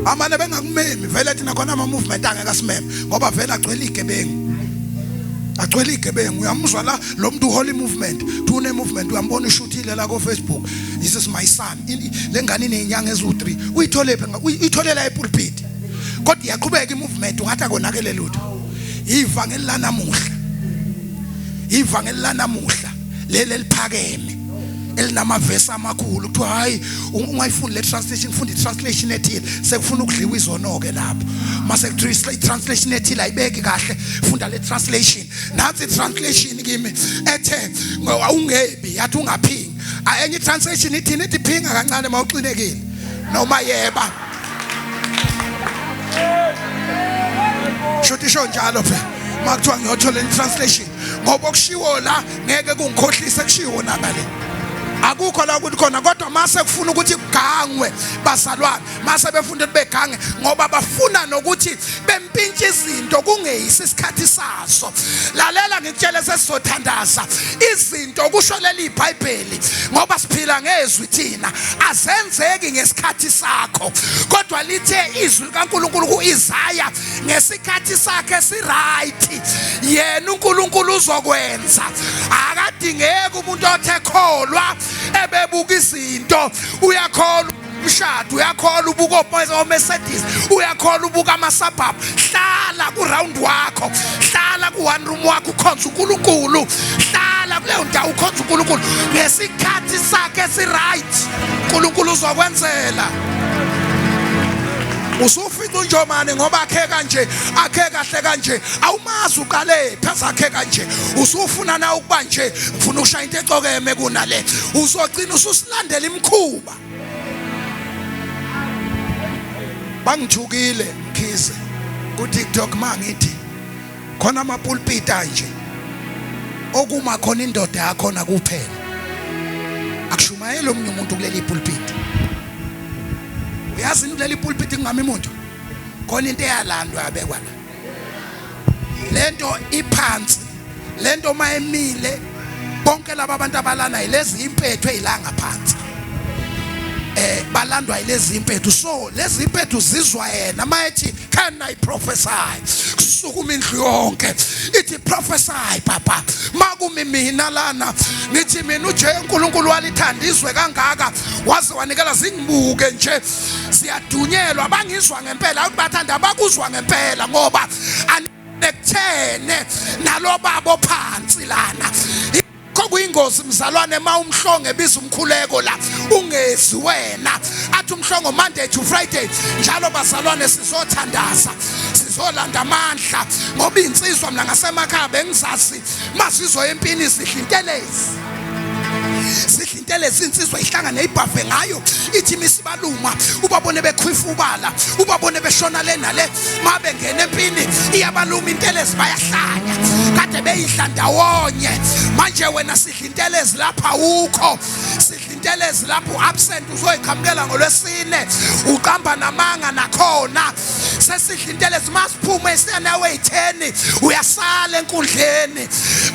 Amane bengakumemi vele, thina khona ama movement angeke asimeme ngoba vele agcwele igebengu, agcwele igebengu. Uyamuzwa la lo muntu uholy movement, thune movement, uyambona ushuthile la ko Facebook, this is my son. Lengane inezinyanga ezu3, uyithole phi? Uyitholela epulpit, kodwa iyaqhubeka imovement, ungathi akonakele lutho. Ivangeli lanamuhla, ivangeli lanamuhla leli eliphakeme elinamavesi amakhulu, kuthiwa hayi, ungayifundi le translation, funda i-translation ethile. Sekufuna ukudliwa izono-ke lapho mase kuthiwa i-translation ethile ayibeki kahle, funda le translation. Nansi i-translation kimi ethe ungebi, yathi ungaphingi. Enye i-translation ithini? Ithi phinga kancane uma uxinekile noma yeba. Shuthi isho njalo phela makuthiwa ngiyothola i-translation, ngoba okushiwo la ngeke kungikhohlise, kushiwo nangale akukho la ukuthi khona. Kodwa mase kufuna ukuthi kugangwe, bazalwane, mase befuna ukuthi begange ngoba bafuna nokuthi bempintshe izinto kungeyisi isikhathi sazo. Lalela ngikutshele, sesizothandaza. Izinto, kusho leli iBhayibheli, ngoba siphila ngezwi thina, azenzeki ngesikhathi sakho, kodwa lithe izwi likaNkulunkulu kuIsaya, ngesikhathi sakhe si right yena uNkulunkulu uzokwenza. Akadingeki umuntu othe kholwa ebebuka izinto. Uyakholwa umshado, uyakholwa ubuka oMercedes, uyakholwa ubuka ama-suburb. Hlala ku-round wakho, hlala ku-one room wakho, ukhonza uNkulunkulu. Hlala kuleyo ndawo ukhonza uNkulunkulu. Ngesikhathi sakhe si-right uNkulunkulu uzokwenzela. Usufica unjomane ngoba akhe kanje, akhe kahle kanje, awumazi uqale phi azakhe kanje. Usufuna na ukuba nje, ngifuna ukushaya into ecokeme kunale. Uzogcina ususilandela imikhuba. Bangithukile Mkhize ku TikTok mangithi khona amapulpit anje okuma khona indoda yakhona kuphela, akushumayela omunye umuntu kuleli pulpit. Uyazi kuleli pulpit kungami umuntu khona, into eyalandwa yabekwa la, lento iphansi, lento mayemile bonke laba abantu abalana yilezi impethu ezilanga phansi, balandwa yilezi impethu. So lezi impethu zizwa yena mayethi, "Can I prophesy?" Kusukuma indlu yonke ithi, "Prophesy, papa." Makumi mina lana ngithi mina uje uNkulunkulu walithanda izwe kangaka waze wanikela, zingibuke nje, siyadunyelwa. Bangizwa ngempela ukuthi bathanda, abakuzwa ngempela ngoba anekuthene nalobaba ophansi lana. Kuyingozi mzalwane ma umhlongo ebiza umkhuleko la ungezi wena, athi umhlongo Monday to Friday njalo, bazalwane, sizothandaza, sizolanda amandla, ngoba insizwa mina ngasemakhaya bengizazi mazizo empini zidla intelezi, zidla intelezi. Insizwa ihlangane ibhave ngayo, ithi misibaluma ubabone bekhwifa ubala, ubabone beshona le nale. Mabengena empini iyabaluma intelezi, bayahlanya, kade beyidla ndawonye. Manje wena sidla intelezi lapha ukho, sidla intelezi lapho absent, uzoyiqhamukela ngolwesine, uqamba namanga nakhona. Sesidla intelezi, masiphume siyanawe itheni, uyasala enkundleni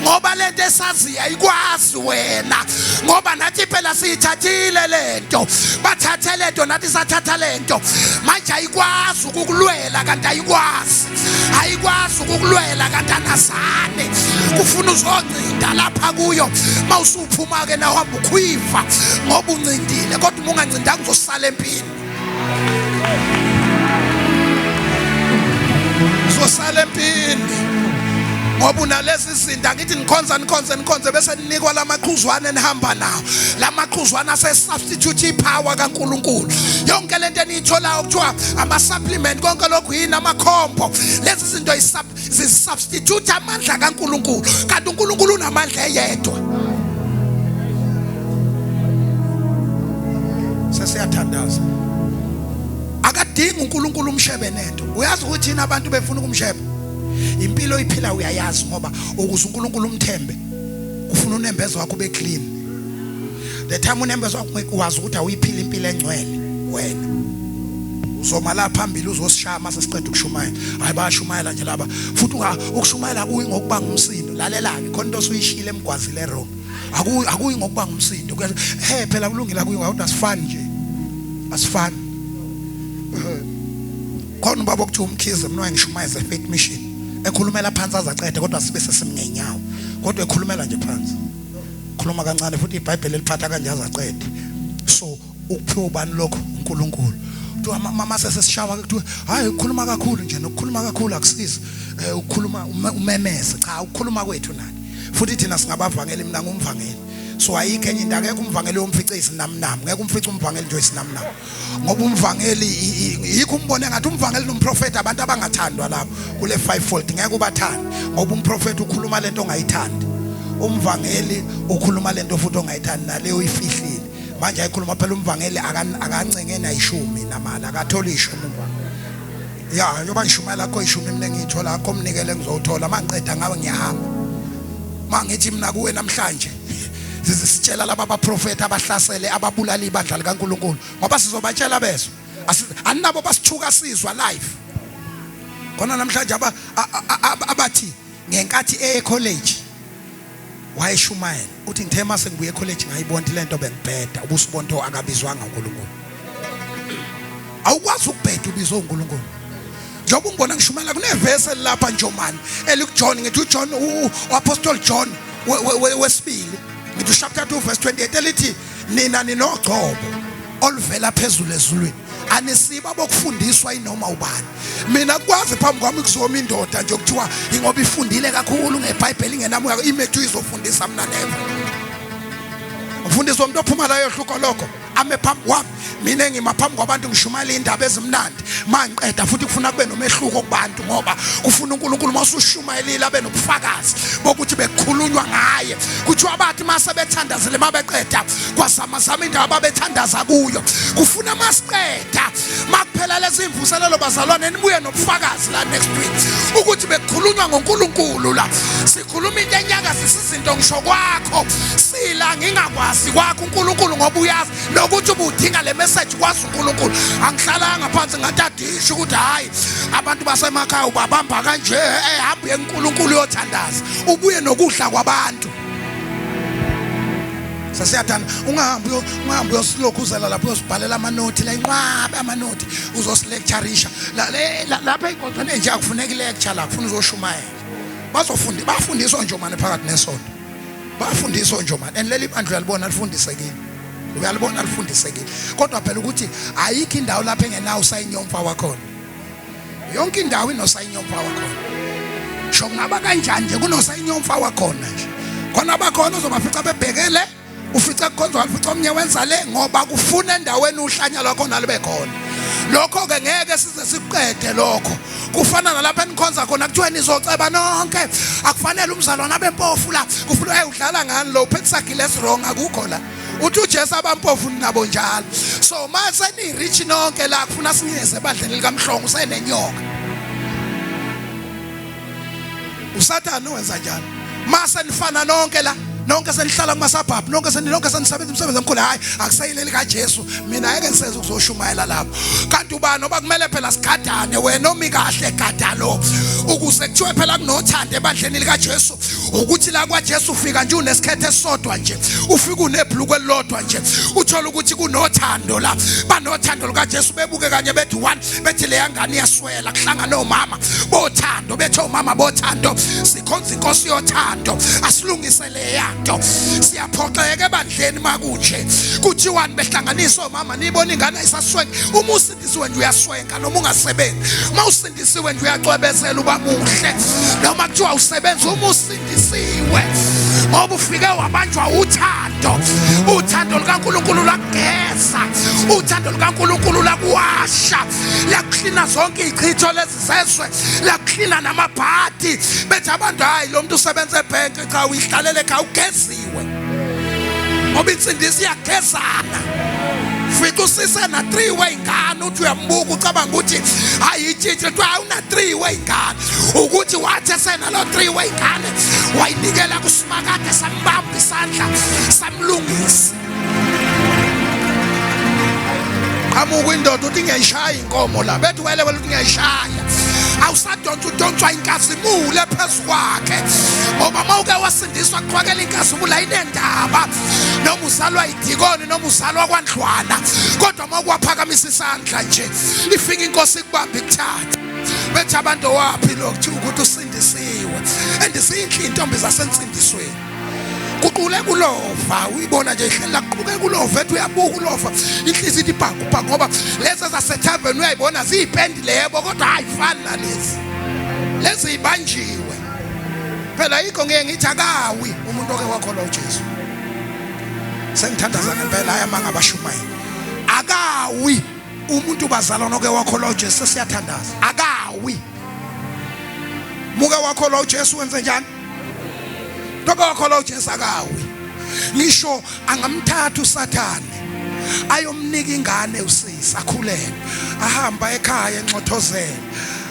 ngoba lento esaziya ayikwazi wena, ngoba nathi phela siyithathile lento, bathathe lento, nathi sathatha lento. Manje ayikwazi ukukulwela, kanti ayikwazi, ayikwazi ukukulwela, kanti anazane kufuna uzoncinda lapha kuyo. Mawusuphuma ke nawe uhamba ukhwiva ngoba uncindile, kodwa uma ungancindanga uzosala empini, uzosala empini ngoba unalezi zinto. Angithi nikhonza, nikhonze, nikhonze, bese ninikwa lamaqhuzwana enihamba nawo. Lamaqhuzwana ase substitute ipower kaNkuluNkulu. Yonke lento eniyitholayo kuthiwa ama supplement, konke lokhu yini, amakhombo, lezi zinto zisubstitute amandla kaNkuluNkulu, kanti uNkulunkulu unamandla eyedwa. Sesiyathandaza. Akadingi uNkulunkulu umshebe nento. Uyazi ukuthi yini abantu befuna ukumsheba? Impilo iphila uyayazi, ngoba ukuze uNkulunkulu umthembe ufuna unembeza wakho ube clean. The time unembeza wakho wazi ukuthi awuyiphila impilo engcwele. Wena uzoma la phambili uzosishaya mase siqeda ukushumayela. Hayi, bayashumayela nje laba. Futhi ukushumayela kuyi ngokubanga umsindo. Lalela ke, khona into osuyishile emgwazile wrong. Akuyi ngokubanga umsindo. He, phela kulungile, akuyi ngokuthi asifani nje, asifani. Khona ubaba okuthiwa uMkhize, mina wangishumayeza Faith Mission, ekhulumela phansi azacede, kodwa sibe sesimngenyawo, kodwa ekhulumela nje phansi, khuluma kancane, futhi iBhayibheli eliphatha kanje azacede. So ukuphiwa ubani lokho? uNkulunkulu. Kuthiwa mama sesishawa, kuthiwa hayi, ukukhuluma kakhulu nje, nokukhuluma kakhulu akusizi, ukukhuluma umemeze. Cha, ukukhuluma kwethu nani, futhi thina singabavangeli. Mina ngumvangeli, so ayikho enye into. Akekho umvangeli yomfice isinamnam, ngeke umfice umvangeli nje isinamnam, ngoba umvangeli yikho umbone ngathi umvangeli nomprofeti abantu abangathandwa lapho kule fivefold. Ngeke ubathande, ngoba umprofeti ukhuluma lento ongayithandi, umvangeli ukhuluma lento futhi ongayithandi naleyo uyifihlile. Manje ayikhuluma phela umvangeli, akancenge nayishumi namali, akatholi ishumi umvangeli. Ya, njengoba ngishumayela kho ishumi mina engiyithola akho umnikele ngizowuthola mangiqeda ngawe, ngiyahamba. Mangithi mina kuwe namhlanje, sitshela laba baprofeti abahlasele, ababulala ibandla likaNkuluNkulu, ngoba sizobatshela bezwe. Aninabo basithuka sizwa live khona namhlanje, abathi ngenkathi eye college wayeshumayela, uthi ngithe mase ngibuye ecollege ngayibona lento bengibheda. Ubusibonto akabizwanga uNkulunkulu. Awukwazi ukubheda ubizwe uNkulunkulu. Njengoba ungibona ngishumayela, kunevesi elilapha njomani elikuJohn, ngithi uJohn, uApostle John wesibili, ngithi chapter 2 verse 28, elithi nina ninogcobo oluvela phezulu ezulwini, anisiba bokufundiswa inoma ubani. Mina kwazi phambi kwami kuzoma indoda nje okuthiwa ingoba ifundile kakhulu ngeBhayibheli, ingenamoya, imethu izofundisa mina. Never. Umfundisi womuntu ophuma la yohluko lokho ame phambi kwami, mina ngima phambi kwabantu ngishumayela indaba ezimnandi. Mangiqeda futhi kufuna kube nomehluko kubantu, ngoba kufuna uNkulunkulu uma usushumayelile abe nobufakazi bokuthi bekukhulunywa ngaye. Kuthiwa bathi mase bethandazile, mabeqeda kwazamazama indawo ababethandaza kuyo. Kufuna masiqeda, makuphela lezi imvuselelo, bazalwane, nibuye nobufakazi la next week ukuthi bekukhulunywa ngoNkulunkulu la. Sikhuluma into enyakazisa izinto. Ngisho kwakho sila ngingakwazi kwakho uNkulunkulu, ngoba uyazi nokuthi ubudinga le message, kwazi uNkulunkulu. Angihlalanga phansi ngatadisha ukuthi hayi, abantu basemakhaya ubabamba kanje. Ehamba uNkulunkulu uyothandaza, ubuye nokudla kwabantu. Sesiyathanda ungahambi uyosilokhuzela lapho, uyosibhalela amanothi la, inqwabe amanothi, uzosilectureisha lapha ey'nkonzweni nje. Akufuneki lecture la, kufuna uzoshumayela. Bazofunda, bafundiswa nje manje phakathi nesonto, bafundiswa nje manje. And leli bandla uyalibona lifundisekile, uyalibona lifundisekile, kodwa phela ukuthi ayikho indawo lapho engenawo usayinyomfa wakhona. Yonke indawo inosayinyomfa wakhona, sho kungaba kanjani nje, kunosayinyomfa wakhona nje. Khona bakhona uzobafica bebhekele, ufica kukhonzwa, ufica omnye wenza le, ngoba kufuna endaweni uhlanya lwakhona lube khona. Lokho-ke ngeke size sikuqede lokho. Kufana nalapha enikhonza khona, kuthiwe nizoceba nonke, akufanele umzalwane abe mpofu la, kufuna hey, udlala ngani lo, uphethe isagile esiwrong. Akukho la uthi uJesu abampofu nabo njalo. So mase ni rich nonke la, kufuna singeze ebandleni likaMhlongo usenenyoka. USathane wenza njalo. Mase nifana nonke la, nonke senihlala kumasabhabhu, nonke seninonke senisebenza imisebenzi emikhulu, hayi, akusayileli kaJesu. Mina ngeke ngiseze ukuzoshumayela lapho. Kanti ubani oba kumele phela sigadane? Wena omi kahle, gada lo, ukuze kuthiwe phela kunothando ebandleni likaJesu, ukuthi la kwaJesu ufika nje unesikhethe esisodwa nje, ufika unebhluku elilodwa nje, uthola ukuthi kunothando la. Banothando lukaJesu, bebuke kanye bethi one, bethi leya ngane iyaswela. Kuhlangana omama bothando, bethi omama bothando, sikhonza inkosi yothando, asilungise leya nto. Siyaphoxeka ebandleni makunje, kuthiwani behlanganisa omama, nibona ingane ayisaswenki. Uma usindisiwe nje uyaswenka noma ungasebenzi. Uma usindisiwe nje uyacwebezela, uba muhle noma kuthiwa usebenza. Uma usindisiwe, ngoba ufike wabanjwa uthando, uthando lukaNkulunkulu lwakugeza, uthando lukaNkulunkulu lakuwasha, lakuhlina zonke izichitho lezi zezwe, lakuhlina namabhadi. Bethi abantu, hayi, lo muntu usebenza ebhenki. Cha, uyihlalele ekhaya, ugeziwe, ngoba insindiso iyagezana. Fica usise na 3 weyingane, uthi uyambuka ucabanga ukuthi hayi, itshitshi, kuthiwa awuna 3 weyingane, ukuthi wathi esenalo 3 weyingane wayinikela kuSimakade, sambamba isandla, samlungisa. Qhamuka indoda uthi ngiyayishaya inkomo la, bethi wele wele uthi ngiyayishaya. Awusadonsa, udonswa inkazimulo ephezu kwakhe, ngoba uma uke wasindiswa kuqhwakela inkazimulo ayinendaba noma uzalwa idikoni noma uzalwa kwandlwana, kodwa uma ukwaphakamisa isandla nje ifika inkosi ikubambe ikuthathe. Bethi abantu owaphi lo, kuthiwa ukuthi usindisiwe. And zinhle intombi zasensindisweni. Kuqule kulova, uyibona nje ihleli la, kuquke kulova, ethi uyabuka ulova, inhliziyo ithi bhangu bhangu, ngoba lezi zasethaveni uyayibona ziyipendi lebo, kodwa ayifani nalezi, lezi ibanjiwe phela. Yikho ngeke ngithi akawi umuntu oke wakholwa uJesu. Sengithandaza ngempela, hhayi amanga abashumayeli. Akawi umuntu bazalwana oke wakholwa uJesu. Sesiyathandaza, akawi. Muke wakholwa uJesu, wenze njani? Toke wakholwa uJesu akawi. Ngisho angamthatha uSathane ayomnika ingane usisi akhulele, ahamba ekhaya enxothozela,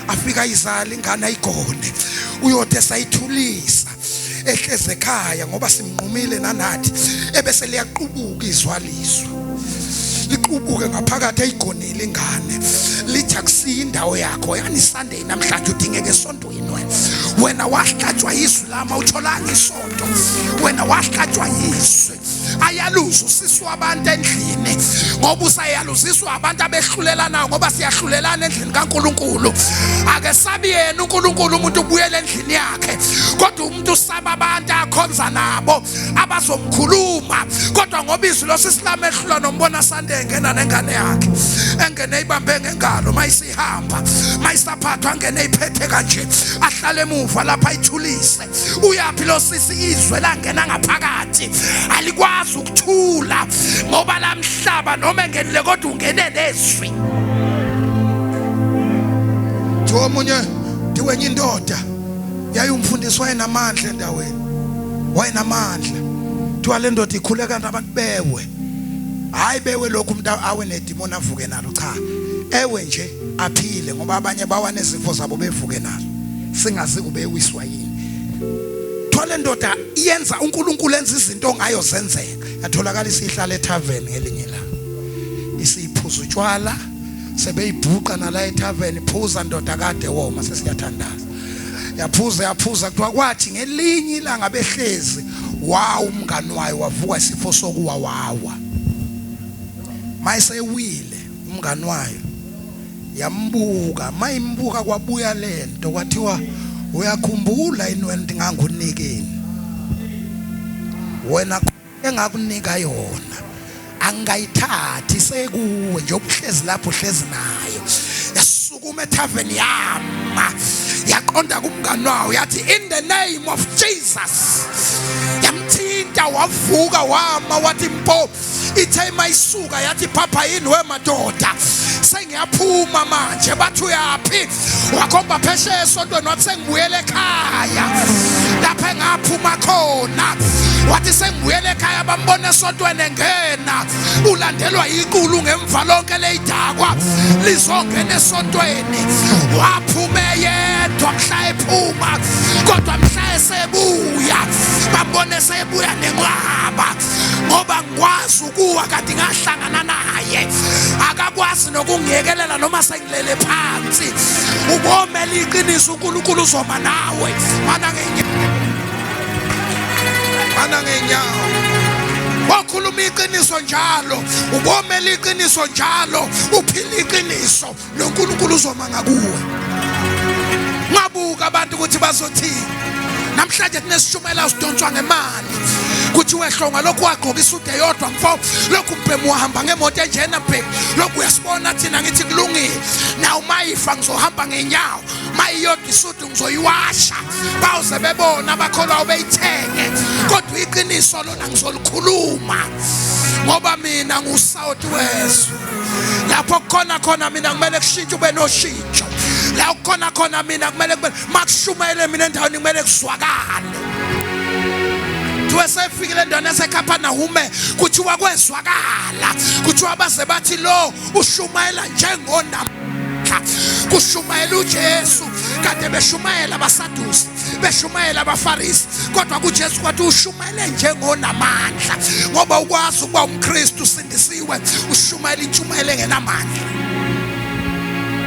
afika izala ingane ayigone, uyothi esayithulisa ehleze ekhaya ngoba simnqumile nanathi, ebese liyaqubuka izwalizwa, liqubuke ngaphakathi eyigonile ingane, lithi akusiyo indawo yakho yani Sunday namhlanje udingeke esontweni wena. Wena wahlatshwa izwi lama utholanga isonto, wena wahlatshwa izwi. Ayaluza usisi wabantu endlini ngoba usayaluziswa abantu abehlulelanayo, ngoba siyahlulelana endlini kaNkuluNkulu. Ake sabi yena uNkulunkulu umuntu ubuyele endlini yakhe, kodwa umuntu usaba abantu akhonza nabo abazomkhuluma. Kodwa ngoba izwi losisilamu ehlula nombona Sunday engena nengane yakhe, engene ibambe ngengalo mayisihamba, mayisaphathwa angene iphethe kanje, ahlale emuva lapha ayithulise. Uyaphi lo sisi? Izwe langena ngaphakathi alikwazi ukuthula ngoba lamhlaba noma engenile kodwa ungene nezwi. Omunye ndiwenye indoda yayumfundisi, wayenamandla endaweni, wayenamandla. Kuthiwa le ndoda ikhuleka nabantu bewe, hayi bewe lokhu umuntu awe nedimoni avuke nalo, cha, ewe nje aphile, ngoba abanye bawa nezifo zabo bevuke nazo, singazi kubewiswa yini. Thola ndoda iyenza uNkulunkulu enza izinto ngayo zenzeka. Yatholakala isihlala etavern ngelinye ilanga, isiphuza utshwala, sebeyibhuqa nala etavern, phuza ndoda kade woma, sesiyathandaza. Yaphuza yaphuza, kuthiwa kwathi ngelinye ilanga behlezi, wawu umngani wayo wavuka isifo sokuwa, wawa. Mayisewile umngani wayo yambuka, mayimbuka kwabuya lento, kwathiwa uyakhumbula yini wena ukuthi ngangunikeni wena engakunika yona, angayithathi sekuwe nje ubuhlezi lapho uhlezi nayo. Yasukuma ethaveni yama, yaqonda kumngani wayo, yathi in the name of Jesus. Yamthinta wavuka wama, wathi mpo. Ithe mayisuka yathi phapha yini we madoda, sengiyaphuma manje. Bathi uyaphi? Wakhomba phesheya esontweni, wathi sengibuyele ekhaya lapho engaphuma khona. Wathi sengibuyele ekhaya, bambona esontweni engena, ulandelwa iqulu ngemva lonke leyidakwa lizongena esontweni. Waphuma yedwa mhla ephuma, kodwa mhla esebuya bambona esebuya nenqwaba, ngoba ngikwazi ukuwa kanti ngahlangana naye, akakwazi nokungiyekelela noma sengilele phansi. Ubomela iqiniso, uNkulunkulu uzoma nawe. Mana ngenyawo, mana ngenyawo, wakhuluma iqiniso njalo, ubomela iqiniso njalo, uphila iqiniso, noNkulunkulu uzoma ngakuwe. Ngabuka abantu ukuthi bazothini namhlanje. Kunesishumela usidonswa ngemali, kuthiwe hlonga lokhu wagqoka isude yodwa mfo, lokhu mbhemu wahamba ngemoto enjena bhemu, lokhu uyasibona thina. Ngithi kulungile, naw mayifa ngizohamba ngenyawo, mayiyodwa isudu ngizoyiwasha, bawuze bebona abakholwayo beyithenge, kodwa iqiniso lona ngizolikhuluma, ngoba mina ngusawoti wezwe. Lapho kukhona khona mina kumele kushintshe, ube noshintsho. La kukhona khona mina kumele kube, makushumayele mina endaweni kumele kuzwakale. Kuthiwa sefikile endaweni yaseKapernahume, kuthiwa kwezwakala, kuthiwa baze bathi lo ushumayela njengonamhla. Kushumayela uJesu kade beshumayela abaSadusi. Beshumayela abaFarisi, kodwa kuJesu kwathi ushumayele njengonamandla, ngoba ukwazi ukuba umKristu usindisiwe ushumayela intshumayelo engenamandla.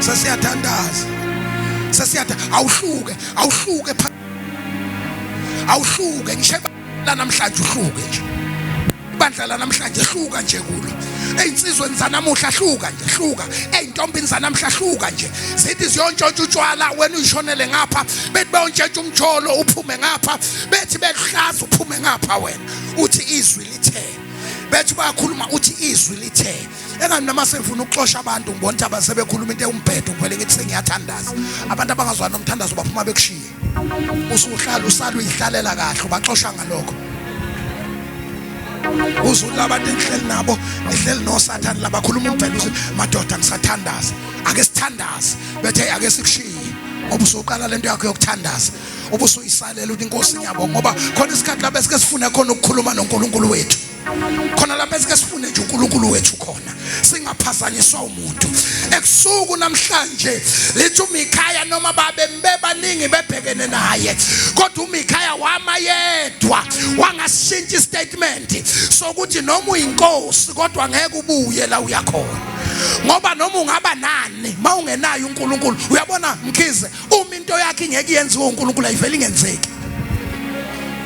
Sesiyathandaza, sesiyatha awuhluke, awuhluke, awuhluke ngisho la namhlanje, uhluke nje ibandla la namhlanje, hluka nje kulo. Ey'nsizweni zanamuhla hluka nje, hluka. Ey'ntombini zanamhla hluka nje. Zithi ziyontshontsha utshwala, wena uyishonele ngapha. Bethi bayontshontsha umjolo, uphume ngapha. Bethi bekuhlaza, uphume ngapha. Wena uthi izwi lithe. Bethi bayakhuluma, uthi izwi lithe. Engani noma sengifuna ukuxosha abantu, ngibona ukuthi abasebekhuluma into ewumbhedo, ngivele ngithi sengiyathandaza. Abantu abangazwani nomthandazo baphuma bekushiye, usuhlala usala uyihlalela kahle, ubaxosha ngalokho. Uzulu labantu engihleli nabo, ngihleli nosathane labakhuluma umbhelo, uthi madoda ngisathandaza, ake sithandaze. Bethe ake sikushiye ngoba usuqala lento yakho yokuthandaza, ubusuyisalela ukuthi inkosi ngiyabonga, ngoba khona isikhathi lapho esike sifune khona ukukhuluma noNkulunkulu wethu, khona lapho esike sifune nje uNkulunkulu wethu khona, singaphazanyiswa umuntu ekusuku. Namhlanje lithi uMikhaya, noma babe bebaningi bebhekene naye, kodwa uMikhaya wama yedwa, wangashintsha istatement sokuthi noma uyinkosi kodwa ngeke ubuye la uyakhona, ngoba noma ungaba nani mawungenayo uNkulunkulu. Uyabona Mkhize, uma into yakhe ingeke yenziwe uNkulunkulu, ayivele ingenzeki.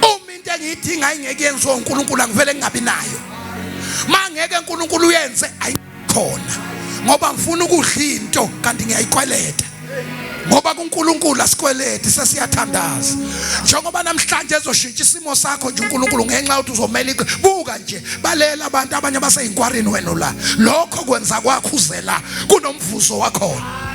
Uma into engiyidinga ingeke yenziwe uNkulunkulu, angivele ngingabi nayo. Mangeke uNkulunkulu uyenze, ayikhona, ngoba ngifuna ukudla into kanti ngiyayikweleta, ngoba kuNkulunkulu asikweleti. Sesiyathandaza njengoba namhlanje ezoshintsha isimo sakho nje uNkulunkulu ngenxa yokuthi uzomela. Buka nje, balela abantu abanye baseyinkwarini, wena la. Lokho kwenza kwakho uzela kunomvuzo wakhona.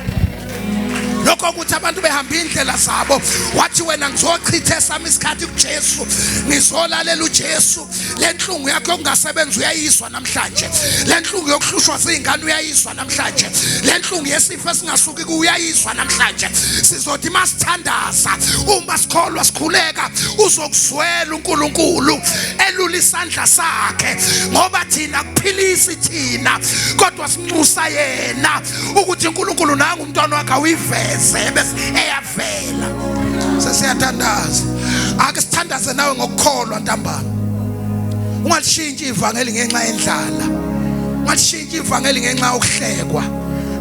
Lokho ukuthi abantu behamba indlela zabo, wathi wena ngizochitha esami isikhathi kuJesu, ngizolalela uJesu. Lenhlungu yakho yokungasebenzi uyayizwa namhlanje, lenhlungu yokuhlushwa zingane uyayizwa namhlanje, lenhlungu yesifo esingasuki uyayizwa namhlanje. Sizothi masithandaza, uma sikholwa sikhuleka, uzokuzwela uNkulunkulu, elula isandla sakhe, ngoba thina kuphilisi thina, kodwa sinxusa yena ukuthi uNkulunkulu nangu umntwana wakhe, awuyiveze bese eyavela. Sesiyathandaza, ake sithandaze nawe ngokukholwa ntambama. Ungalishintshi ivangeli ngenxa yendlala, ungalishintshi ivangeli ngenxa yokuhlekwa,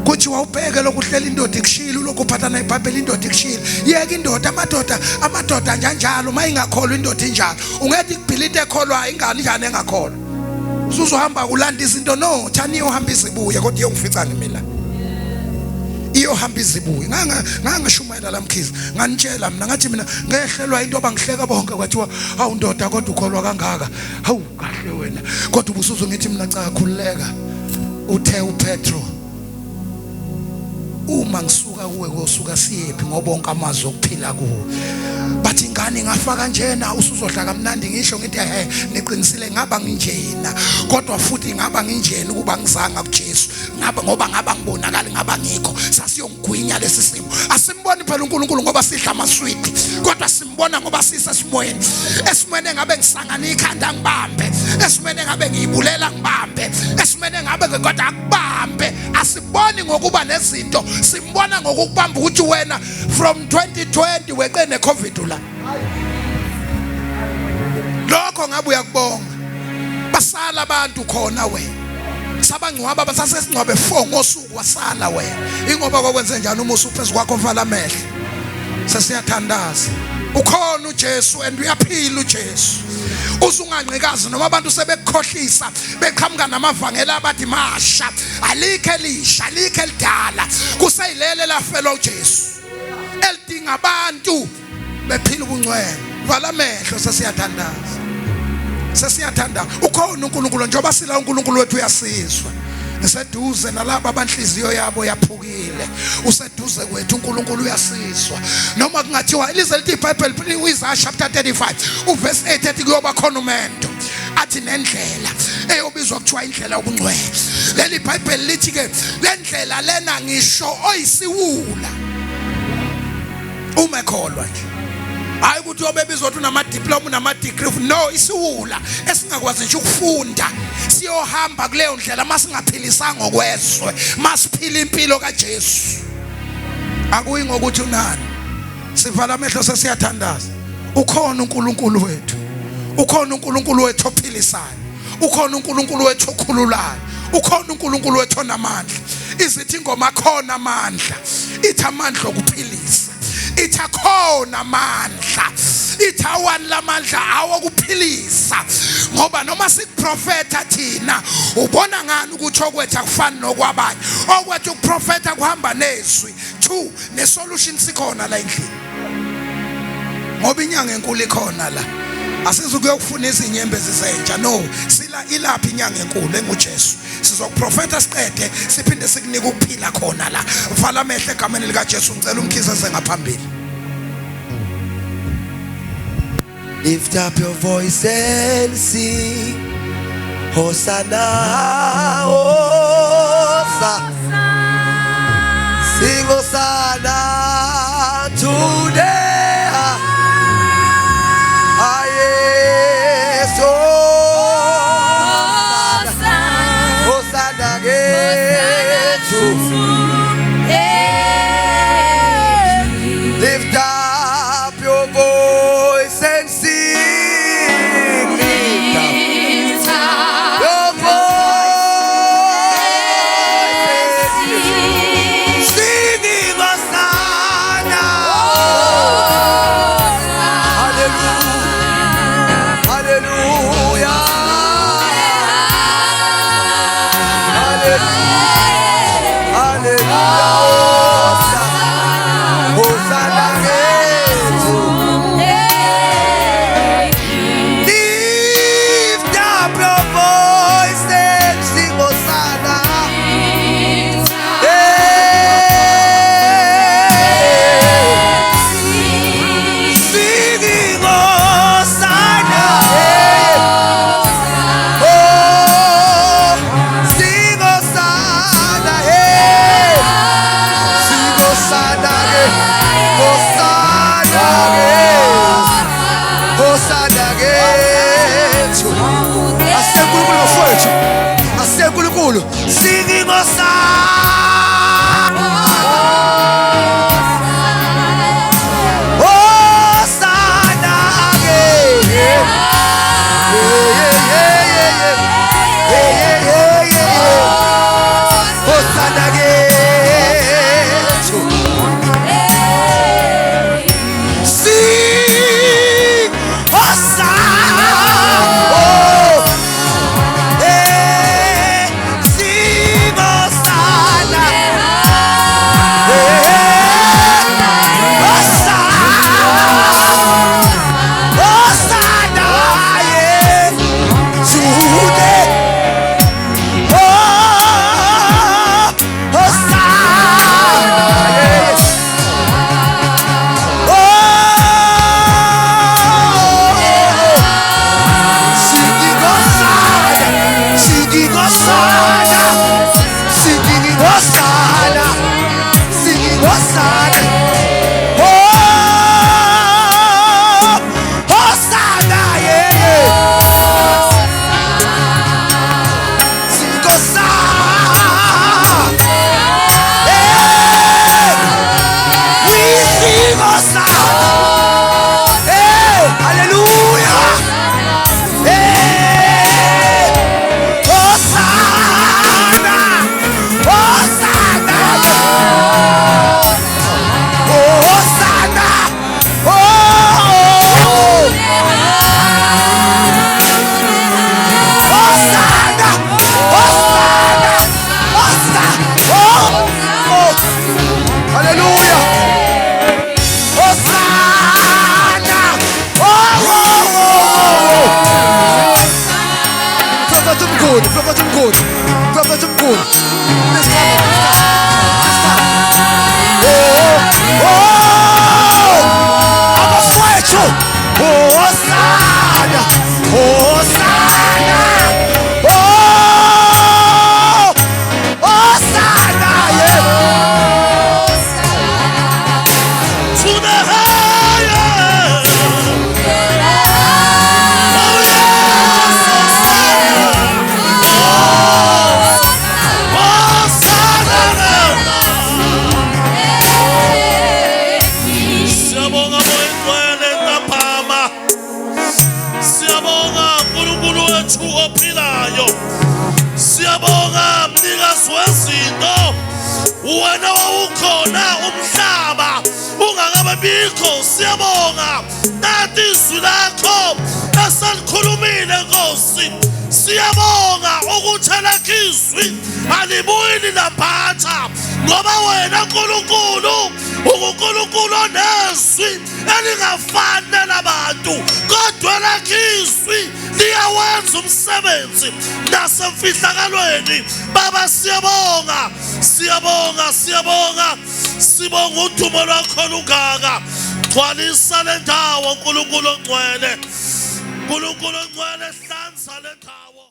kuthi wawubheke lokuhlela indoda ikushilo, lokhu uphatha iBhayibheli, indoda ikushilo. Yeka indoda, amadoda, amadoda njanjalo. Uma ingakholwa indoda injalo, ungethi kubhilita ekholwa ingane njani engakholwa? Usuzohamba kulanda izinto. No, thani iyohamba izibuye, kodwa iyongifica ngimina, iyohamba izibuye. Ngangishumayela la Mkhize, nganitshela mina, ngathi mina ngehlelwa into abangihleka bonke, kwathiwa hawu ndoda, kodwa ukholwa kangaka, hawu kahle wena, kodwa ubusuzo. Ngithi mina cha, khululeka. Uthe uPetro, uma ngisuka kuwe kosuka siyephi, ngoba onke amazwi okuphila kuwo. Bathi ingane ngafa kanjena, usuzodla kamnandi. Ngisho ngithi ehe, niqinisile, ngaba nginjena, kodwa futhi ngaba nginjena ukuba ngizanga kuJesu, ngaba ngoba ngaba ngibonakali, ngaba ngikho sasiyongigwinya lesi simo. Asimboni phela uNkulunkulu ngoba sidla amaswidi, kodwa simbona ngoba sisesimweni, esimweni engabe ngisangana ikhanda ngibambe, esimweni engabe ngiyibulela ngibambe, esimweni engabe kodwa akubambe. Asiboni ngokuba nezinto, simbona ngokukubamba ukuthi wena from 2020 weqe neCovid la. Lokho ngabe uyakubonga, basala abantu khona, wena sabangcwaba, basasesingcwabe 4 ngosuku, wasala wena. Ingoba kwakwenze njani umusa uphezu kwakho? Mfala amehlo, sesiyathandaza. Ukhona uJesu and uyaphila uJesu. Usunganqikazi noma abantu sebekukhohlisa, beqhamuka namavangeli abathi masha. Alikho elisha, alikho elidala, kuseyilele lafelwa uJesu elidinga abantu bephila ubungcwele. Vala amehlo, sesiyathandaza, sesiyathandaza. Ukhona uNkulunkulu njengoba sila, uNkulunkulu wethu uyasizwa. Ngiseduze nalabo abanhliziyo yabo yaphukile, useduze kwethu uNkulunkulu, uyasizwa. Noma kungathiwa lize lithi iBhayibheli, uIsaiah chapter 35 uverse 8, ethi kuyoba khona umendo, athi nendlela eyobizwa kuthiwa indlela yobungcwele. Leli iBhayibheli lithi ke le ndlela lena, ngisho oyisiwula uma ekholwa nje, hayi ukuthi uyobebizwa ukuthi unama-diploma, unama-degree. No, isiwula esingakwazi nje ukufunda siyohamba kuleyo ndlela masingaphilisanga okwezwe, masiphila impilo kaJesu. Akuyi ngokuthi unani. Sivala amehlo sesiyathandaza. Ukhona uNkulunkulu wethu. Ukhona uNkulunkulu wethu ophilisayo. Ukhona uNkulunkulu wethu okhululayo. Ukhona uNkulunkulu wethu onamandla. Izithi ingoma khona amandla. Ithi amandla okuphilisa. Ithi akhona amandla. Ithi awani lamandla awokuphilisa. Ngoba noma sikuprofetha thina ubona ngani ukuthi okwethu akufani nokwabanye. Okwethu ukuprofetha kuhamba nezwi. 2 ne solution sikhona la endlini. Ngoba inyanga enkulu ikhona la. Asizukuyokufuna izinyembezi zentsha no sila ilaphi inyanga enkulu enguJesu. Sizokuprofetha siqede siphinde sikunike ukuphila khona la. Vala amehlo egameni likaJesu ngicela umkhize eze ngaphambili. Lift up your voice and sing Hosanna, Hosanna. Sing Hosanna today. Ah, yes, Hosanna, Hosanna to. Lift up your voice and sing. Lift up your voice and sing. Singing Hosanna. Hallelujah. Hallelujah. Hallelujah. Hallelujah. Hosanna. Hosanna. Lift up your voice and sing Hosanna. Hey. Singing Hosanna. Hey. Oh, sing Hosanna. Hey. Sing Hosanna. Hey. Hosanna. Hey. Hosanna kethu. Asiyenkulunkulu bafowethu. Asiyenkulunkulu. Singing Hosanna. Hosanna. Yeah. Yeah, yeah, yeah, yeah. Yeah, yeah, yeah, yeah, yeah. Hosanna kethu. Sing Hosanna. Oh. Hey, sing Hosanna. Hey, Hosanna. Hosanna, yeah. Today. Oh, Hosanna, yeah. Oh, singing Hosanna, singing Hosanna, singing Hosanna, singing Hosanna. Oh, Hosanna, yeah, yeah. Sing Hosanna. Hey, we sing Hosanna. Hey, hallelujah. Hey, Hosanna, Hosanna. Wawukhona umhlaba ungakabe bikho. Siyabonga nathi izwi lakho eselikhulumile Nkosi. Siyabonga ukuthi elakho izwi alibuyi lilambhatha, ngoba wena Nkulunkulu unguNkulunkulu onezwi elingafani nelabantu, kodwa elakho izwi liyawenza umsebenzi nasemfihlakalweni. Baba, siyabonga, siyabonga, siyabonga, sibonga udumo lwakho lungaka. Gcwalisa le ndawo, Nkulunkulu ongcwele, Nkulunkulu ongcwele, hlanza le ndawo.